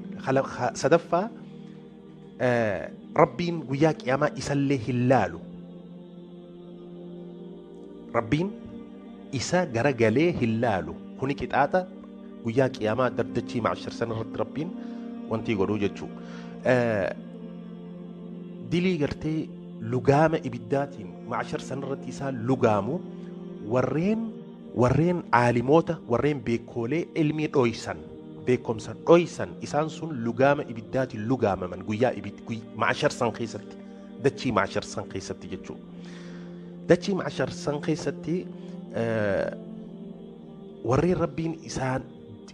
Sadaffaa, Rabbiin guyyaa qiyaamaa isallee hin laalu. Rabbiin isa garagalee hin laalu. Kuni qixaaxa guyyaa qiyaamaa dardachii maashar san irratti Rabbiin wanti godhuu jechuu. Dilii gartee lugaama ibiddaatiin macshar sanarratti isaan lugaamu warreen aalimoota, warreen beekoolee ilmii dhoysan, beekumsa dhoysan, isaan sun lugaama ibiddaatiin lugaamaman guyyaa macshar san keessatti, dachii macshar san keessatti jechuudha. Dachii macshar san keessatti warreen rabbiin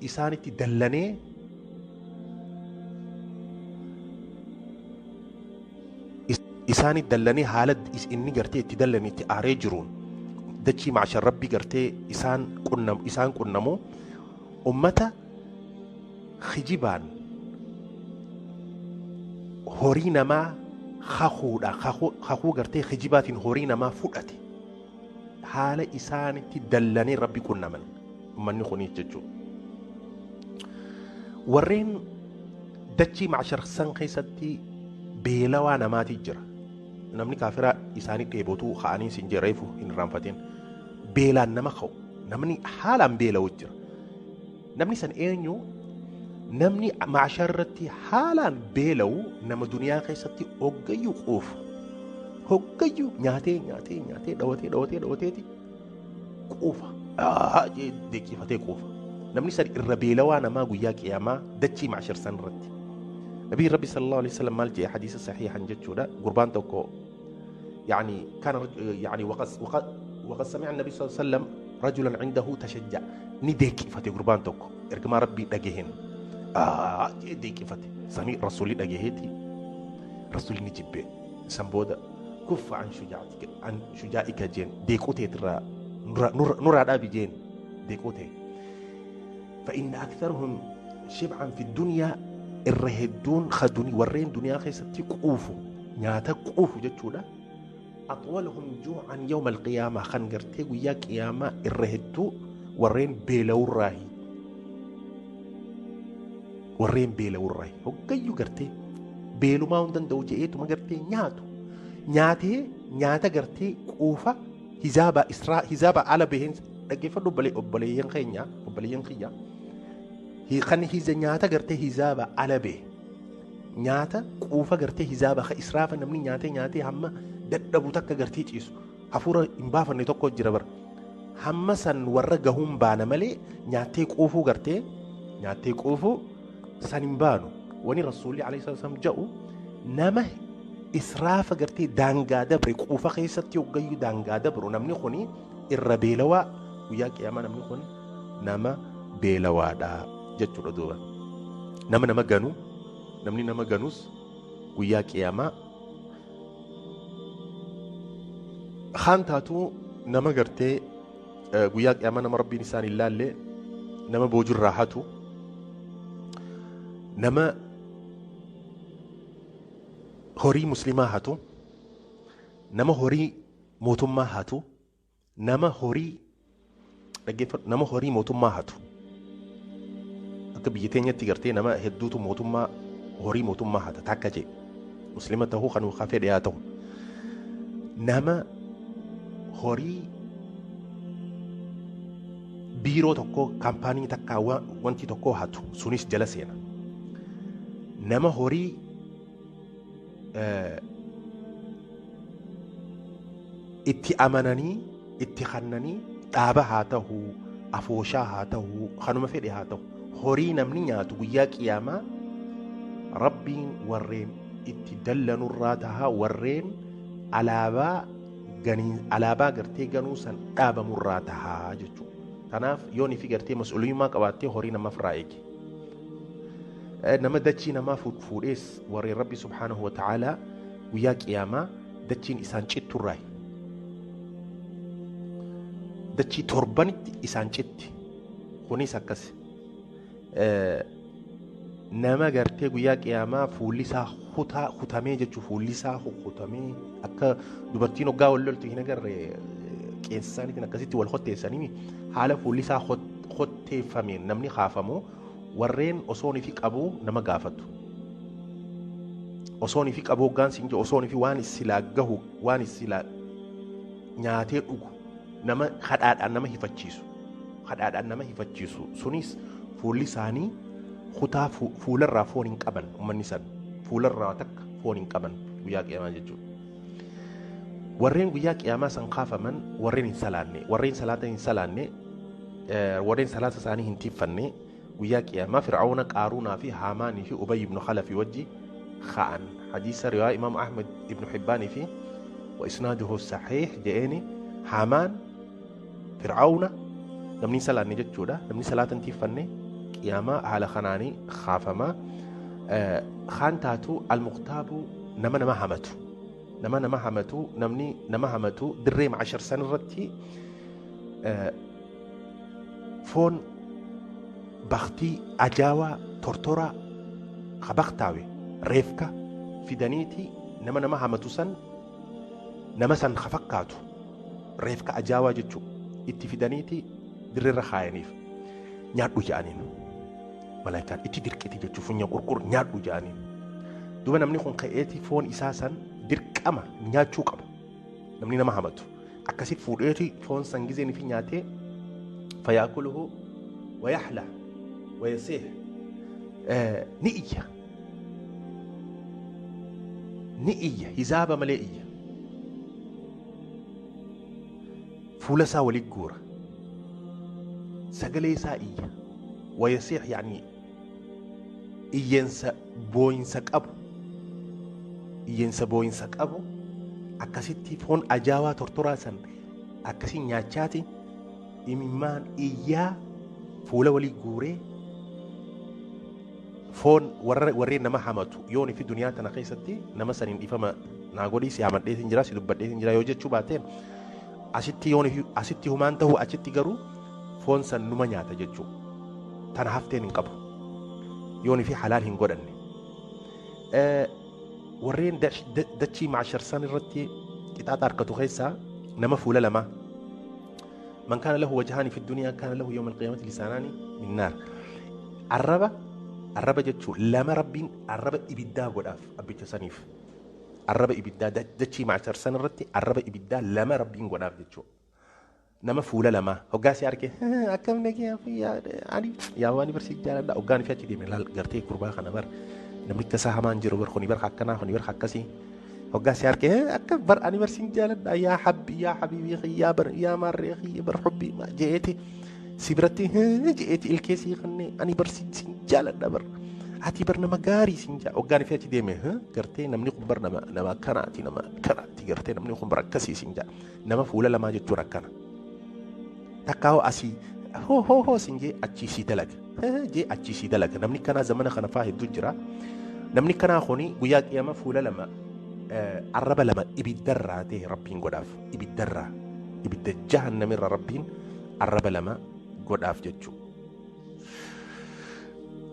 isaanitti dallanee isaanitti dallanee haala inni gartee itti dallane itti aaree jiruun dachii macshar rabbi gartee isaan qunnamu ummata kijibaan horii namaa kakuudha, kakuu gartee kijibaatiin horii namaa fudhate haala isaanitti dallanee rabbi qunnaman ummanni kunis jechuudha. Warreen dachii macshar san keessatti beelawaa namaati jira. Namni kaafiraa isaanii dheebotuu ka'anii sin jereefu hin irraanfatin. Beelaan nama ka'u, namni haalaan beela'u jira. Namni san eenyu? Namni macshar irratti haalaan beela'u nama duniyaa keessatti hoggayyuu quufu. Hoggayyuu nyaatee nyaatee nyaatee dhawatee dhawatee dhawateeti quufa. Deeqifatee quufa. Namni san irra beelawaa namaa guyyaa qiyaamaa dachii macshar san irratti. Nabii Rabbi sallallahu alaihi wasallam maal jedhe hadiisa sahihan jechuudha. Gurbaan tokko يعني كان يعني وقد سمع النبي صلى الله عليه وسلم رجلا عنده تشجع نديك فتي قربان tokko ergamaa rabbii dhagaheen deeqifate sanii rasuulli dhagaheeti rasuulli ni jibbe san booda kuffa an shujaatika an shujaa'ika jeen deequu teetirraa nurraa dhaabi jeen deequu tee فإن أكثرهم شبعا في الدنيا الرهدون خدوني ورين دنيا خيستي قوفو نياتا قوفو جتشودا أطولهم جوعا يوم القيامة خنقرتي ويا قيامة الرهدو ورين بيلو الراهي ورين بيلو الراهي هقيو قرتي بيلو ما وندن دوجئيتو ما قرتي نياتو نياتي نياتا قرتي قوفا هزابا إسراء هزابا على بهن dhaggeeffadhu obboleeyyan keenya obboleeyyan kiyya kan hiza nyaata gartee hizaaba ala bahe nyaata quufa gartee hizaaba ka israafa namni nyaatee nyaatee hamma dadhabu takka gartee ciisu hafuura hin baafanne tokko jira bara hamma san warra gahuun baana malee nyaattee quufuu gartee nyaattee quufuu san hin baanu wani rasuulli alayhi salaam jedhu nama israafa gartee daangaa dabre quufa keessatti hoggayyuu daangaa dabru namni kuni irra beelawaa guyyaa qiyaamaa namni kun nama beelawaadha jechuudha duuba. Nama nama ganu, namni nama ganus guyyaa qiyaamaa kaan taatu nama gartee guyyaa qiyaamaa nama rabbiin isaan hin laalle, nama boojurraa hatu, nama horii muslimaa hatu, nama horii mootummaa hatu, nama horii dhaggeeffadhu, nama horii mootummaa hatu. Akka biyya teenyatti gartee nama hedduutu mootummaa horii mootummaa hata takka jee muslima ta'uu kan fedhe haa ta'u nama horii biiroo tokko kaampaanii takkaa wanti tokko hatu sunis jala seena. Nama horii itti amananii itti kannanii dhaaba haa ta'u afooshaa haa ta'u kanuma fedhe haa ta'u horii namni nyaatu guyyaa qiyaamaa rabbiin warreen itti dallanurraa tahaa warreen alaabaa gartee ganuu san dhaabamurraa tahaa jechuudha. Kanaaf yoon ifi gartee mas'uulummaa qabaattee horii namaaf irraa eegi. Nama dachii namaa fuudhees warreen rabbi subhaanahu wa ta'aalaa guyyaa qiyaamaa dachiin isaan citturraa. Dachii torbanitti isaan citti. Kunis akkas. Nama gartee guyyaa qiyaamaa fuulli isaa kutamee jechuun fuulli isaa kutamee akka dubartiin hoggaa wal loltu hin agarre qeensa isaaniitiin akkasitti wal hotteessanii haala fuulli isaa hotteeffameen namni kaafamu warreen osoon ifi qabu nama gaafatu. Osoon ifi qabu hoggaan siin jiru osoon ifi waan silaa gahu waan silaa nyaatee dhugu nama kadhaadhaan nama hifachiisu kadhaadhaan nama hifachiisu sunis fuulli isaanii kutaa fuularraa foon hin qaban ummanni san fuularraa takka foon hin qaban guyyaa qiyaamaa jechuudha. Warreen guyyaa qiyaamaa san kaafaman warreen hin salaanne, warreen salaata hin salaanne, warreen salaata isaanii hin tiiffanne guyyaa qiyaamaa Fir'aawna, Qaaruunaa fi Haamaanii fi Ubay ibnu Khalafii wajji ka'an. Hadiisa riwaa Imaam Ahmed ibnu Hibbaanii fi wa isnaaduhu saxiix je'eeni. Haamaan, Fir'aawna, namni hin salaanne jechuudha. Namni salaata hin tiiffanne qiyaamaa haala kanaanii kaafamaa. Kaan taatu almuqtaabu, nama nama hamatu. Nama nama hamatu, namni nama hamatu dirree macashar san irratti foon baktii ajaawaa tortoraa kabaktaawe reefka fidaniiti nama nama hamatu san, nama san ka fakkaatu reefka ajaawaa jechuu itti fidaniiti dirreerra kaayaniif, nyaadhu jedhaniin. Malaayikaan itti dirqiti jechuu, funya qurqur, nyaadhu jedhaniin. Duuba namni kun ka'eeti foon isaa san dirqama nyaachuu qaba. Namni nama hamatu akkasi fuudheeti foon san gizeen fi nyaatee, fayaakuluhu wayaxla wayasiix, ni iyya, ni iyya, hizaaba malee iyya, fuula isaa walit guura, sagalee isaa iyya, wayasiix yani iyyensa booyinsa qabu, iyyensa booyinsa qabu. Akkasitti foon ajaawaa tortoraa san akkasi nyaachaati imimmaan iyyaa fuula walii guuree foon warreen nama hamatu yoon fi duniyaa tana keessatti nama saniin dhiifama naa godhii, si hamadheetiin jira, si dubbadheetiin jira yoo jechuu baateen, asitti yoon fi asitti humaan ta'u, achitti garuu foon san numa nyaata jechuu, tana hafteen hin qabu yoon fi halaal hin godhanne. Warreen dachii maasharsan irratti qixaaxa harkatu keessaa nama fuula lamaa. Man kaana lahu wajhaani fi duniyaa kaana lahu yawma alqiyaamati lisaanaani min naar. Arraba jechuun lama, Rabbiin arraba ibiddaa godhaaf abbicha saniif. Arraba ibiddaa dachii maasharsan irratti arraba ibiddaa lama Rabbiin godhaaf jechuudha. Nama fuula lamaa hoggaa si arge, "Akkam nagee ani yaa waan barsiis jaaladha," hoggaan fi achi deeme, "Laal gartee gurbaa kana bar, namni akka isaa hamaan jiru bar, kuni bar akkanaa, kuni bar akkasii," hoggaa si arge, "Akka bar ani barsiin jaaladha, yaa habbi, yaa habiibii kiyyaa bar, yaa maarree kiyya bar, hubbii je'eeti si biratti je'eeti ilkee sii kannee, ani barsiin jaaladha bar, ati bar nama gaarii siin jaa," hoggaan fi achi deeme, "Gartee namni kun bar nama akkanaati, nama akkanaati, gartee namni kun bar akkasii" siin jaa. Nama fuula lamaa jechuun akkana. Takkaa'oo asii hoo hoo hoo siin jee achii sii dalaga, jee achii sii dalaga. Namni kanaa zamana kana faa hedduu jira. Namni kanaa kuni guyyaa qiyaama fuula lama, arraba lama ibiddarraa ta'e Rabbiin godhaaf. Ibiddarraa, ibidda jahannamirra Rabbiin arraba lama godhaaf jechuudha.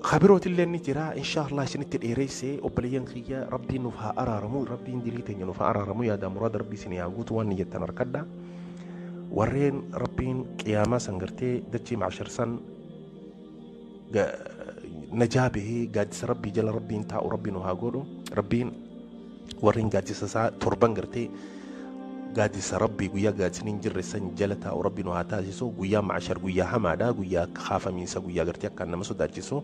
Kabirootillee ni jira, insha Allah isinitti dheereessee. Obboleeyyan kiyya, Rabbiin nuuf haa araaramu, Rabbiin dilii teenya nuuf haa araaramu, yaada muraada Rabbii isin haa guutu, waan niyyattan harkadha. Warreen Rabbiin qiyaamaa san gartee dachii maashar san najaa bahee gaaddisa Rabbii jala Rabbiin taa'u Rabbiin nu haa godhu. Rabbiin warreen gaaddisa isaa torban, gartee gaaddisa Rabbii guyyaa gaaddisni hin jirre san jala taa'u Rabbi nu haa taasisu. Guyyaa maashar guyyaa hamaadha, guyyaa kaafamiinsa, guyyaa gartee akkaan nama sodaachisu,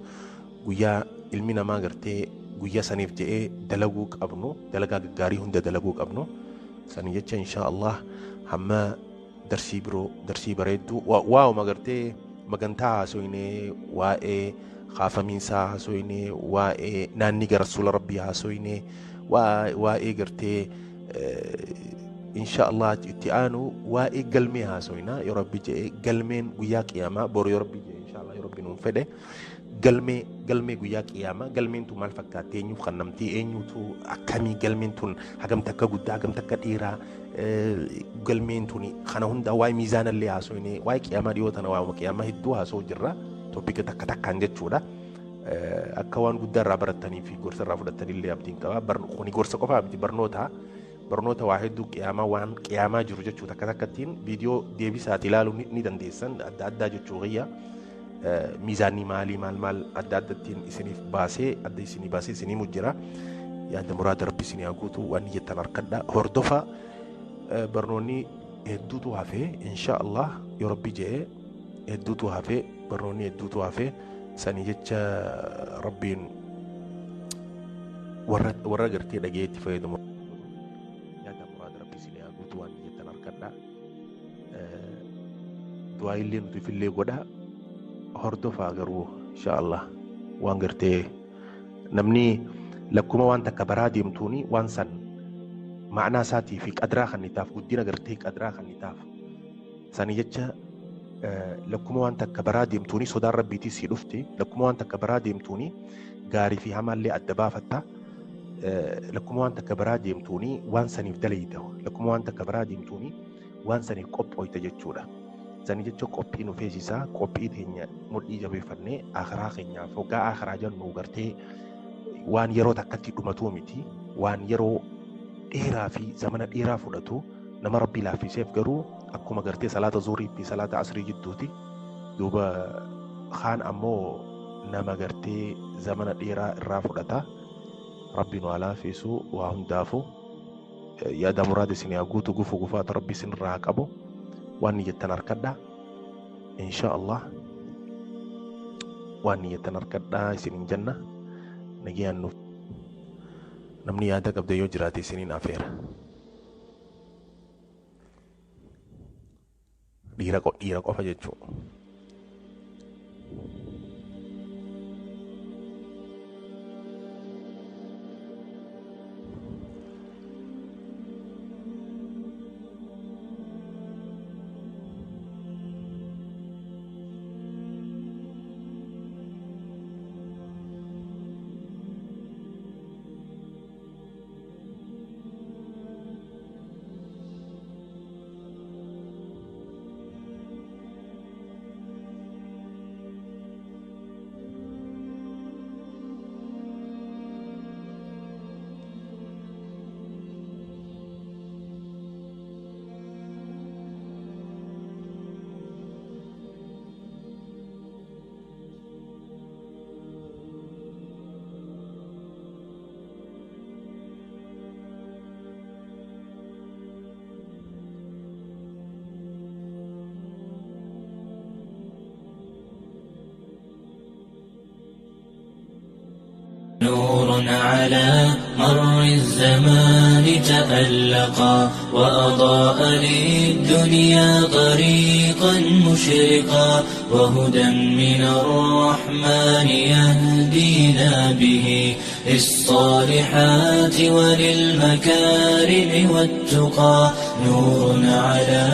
guyyaa ilmi namaa gartee guyyaa saniif je'ee dalaguu qabnu, dalagaa gaggaarii hunda dalaguu qabnu sanii jecha. Inshaa Allah hamma darsii biroo, darsii bareedduu, waa'uma gartee magantaa haasoyne, waa'ee kaafamiinsaa haasoyne, waa'ee naanni gara rasuula Rabbii haasoyne, waa'ee gartee insha Allah itti aanu waa'ee galmee haasoyna yoo Rabbi jedhe. Galmeen guyyaa qiyaamaa boru yoo Rabbi jedhe, insha Allah yoo Rabbi nuun fedhe, galmee guyyaa qiyaamaa, galmeen tun maal fakkaatti, eenyuuf kan namtii, eenyutu akkamii, galmeen tun hagam takka guddaa, hagam takka dheeraa galmeen tun, kana hunda, waa'ee miizaanallee haasoyne, waa'ee qiyaamaa dhiyoo tana waa'uma qiyaamaa hedduu haasoo jirra, topic takka takkaan jechuudha. Akka waan guddaa irraa barattanii fi gorsa irraa fudhattanillee abdiin qaba. Kuni gorsa qofaa miti, barnoota. Barnoota waa hedduu qiyaamaa, waan qiyaamaa jiru jechuu takka takkattiin viidiyoo deebisaati ilaaluu ni dandeessan adda addaa jechuu kiyya. Miizaanni maalii, maal maal adda addattiin isiniif baasee, adda isinii baasee isinii mujjira. Yaada muraada Rabbi isinii haa guutu, waan jettan harkadha. Hordofa, barnoonni hedduutu hafee, insha Allah yoo Rabbi jedhee hedduutu hafee, barnoonni hedduutu hafee. Sanii jecha Rabbiin warra gartee dhageetti fayyadamu. Du'aayillee nuti fillee godhaa hordofaa garuu insha Allah waan gartee namni lakkuma waan takka baraa deemtuuni waan san ma'anaa isaatii fi qadraa kan itaaf guddina gartee qadraa kan itaaf sanii jecha lakkuma waan takka baraa deemtuuni sodaan rabbiitii sii dhufti lakkuma waan takka baraa deemtuuni gaarii fi hamaallee adda baafatta lakkuma waan takka baraa deemtuuni waan saniif dalayta lakkuma waan takka baraa deemtuuni waan saniif qophooyta jechuudha. Sanii jecha qophii nu feesisaa qophii teenya mudhii jabeeffannee akhiraa keenyaaf hoggaa akhiraa jennu gartee waan yeroo takkatti dhumatuu miti waan yeroo dheeraa fi zamana dheeraa fudhatu nama rabbii laaffiseef garuu akkuma gartee salaata zuurii fi salaata asrii jidduuti duuba kaan ammoo nama gartee zamana dheeraa irraa fudhata rabbi nu haa laaffisu waa hundaafu yaada muraada isin haa guutu gufu gufaata rabbi isin irraa haa qabu waan niyyattan harkadha insha Allah waan niyyattan harkadha isinin jenna nagayaan nuuf namni yaada qabda yoo jiraate isiniin afeera. Dhiira dhiira qofa jechuudha. نور على مر الزمان تألقا وأضاء للدنيا طريقا مشرقا وهدى من الرحمن يهدينا به للصالحات وللمكارم والتقى نور على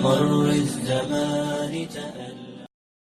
مر الزمان تألقا.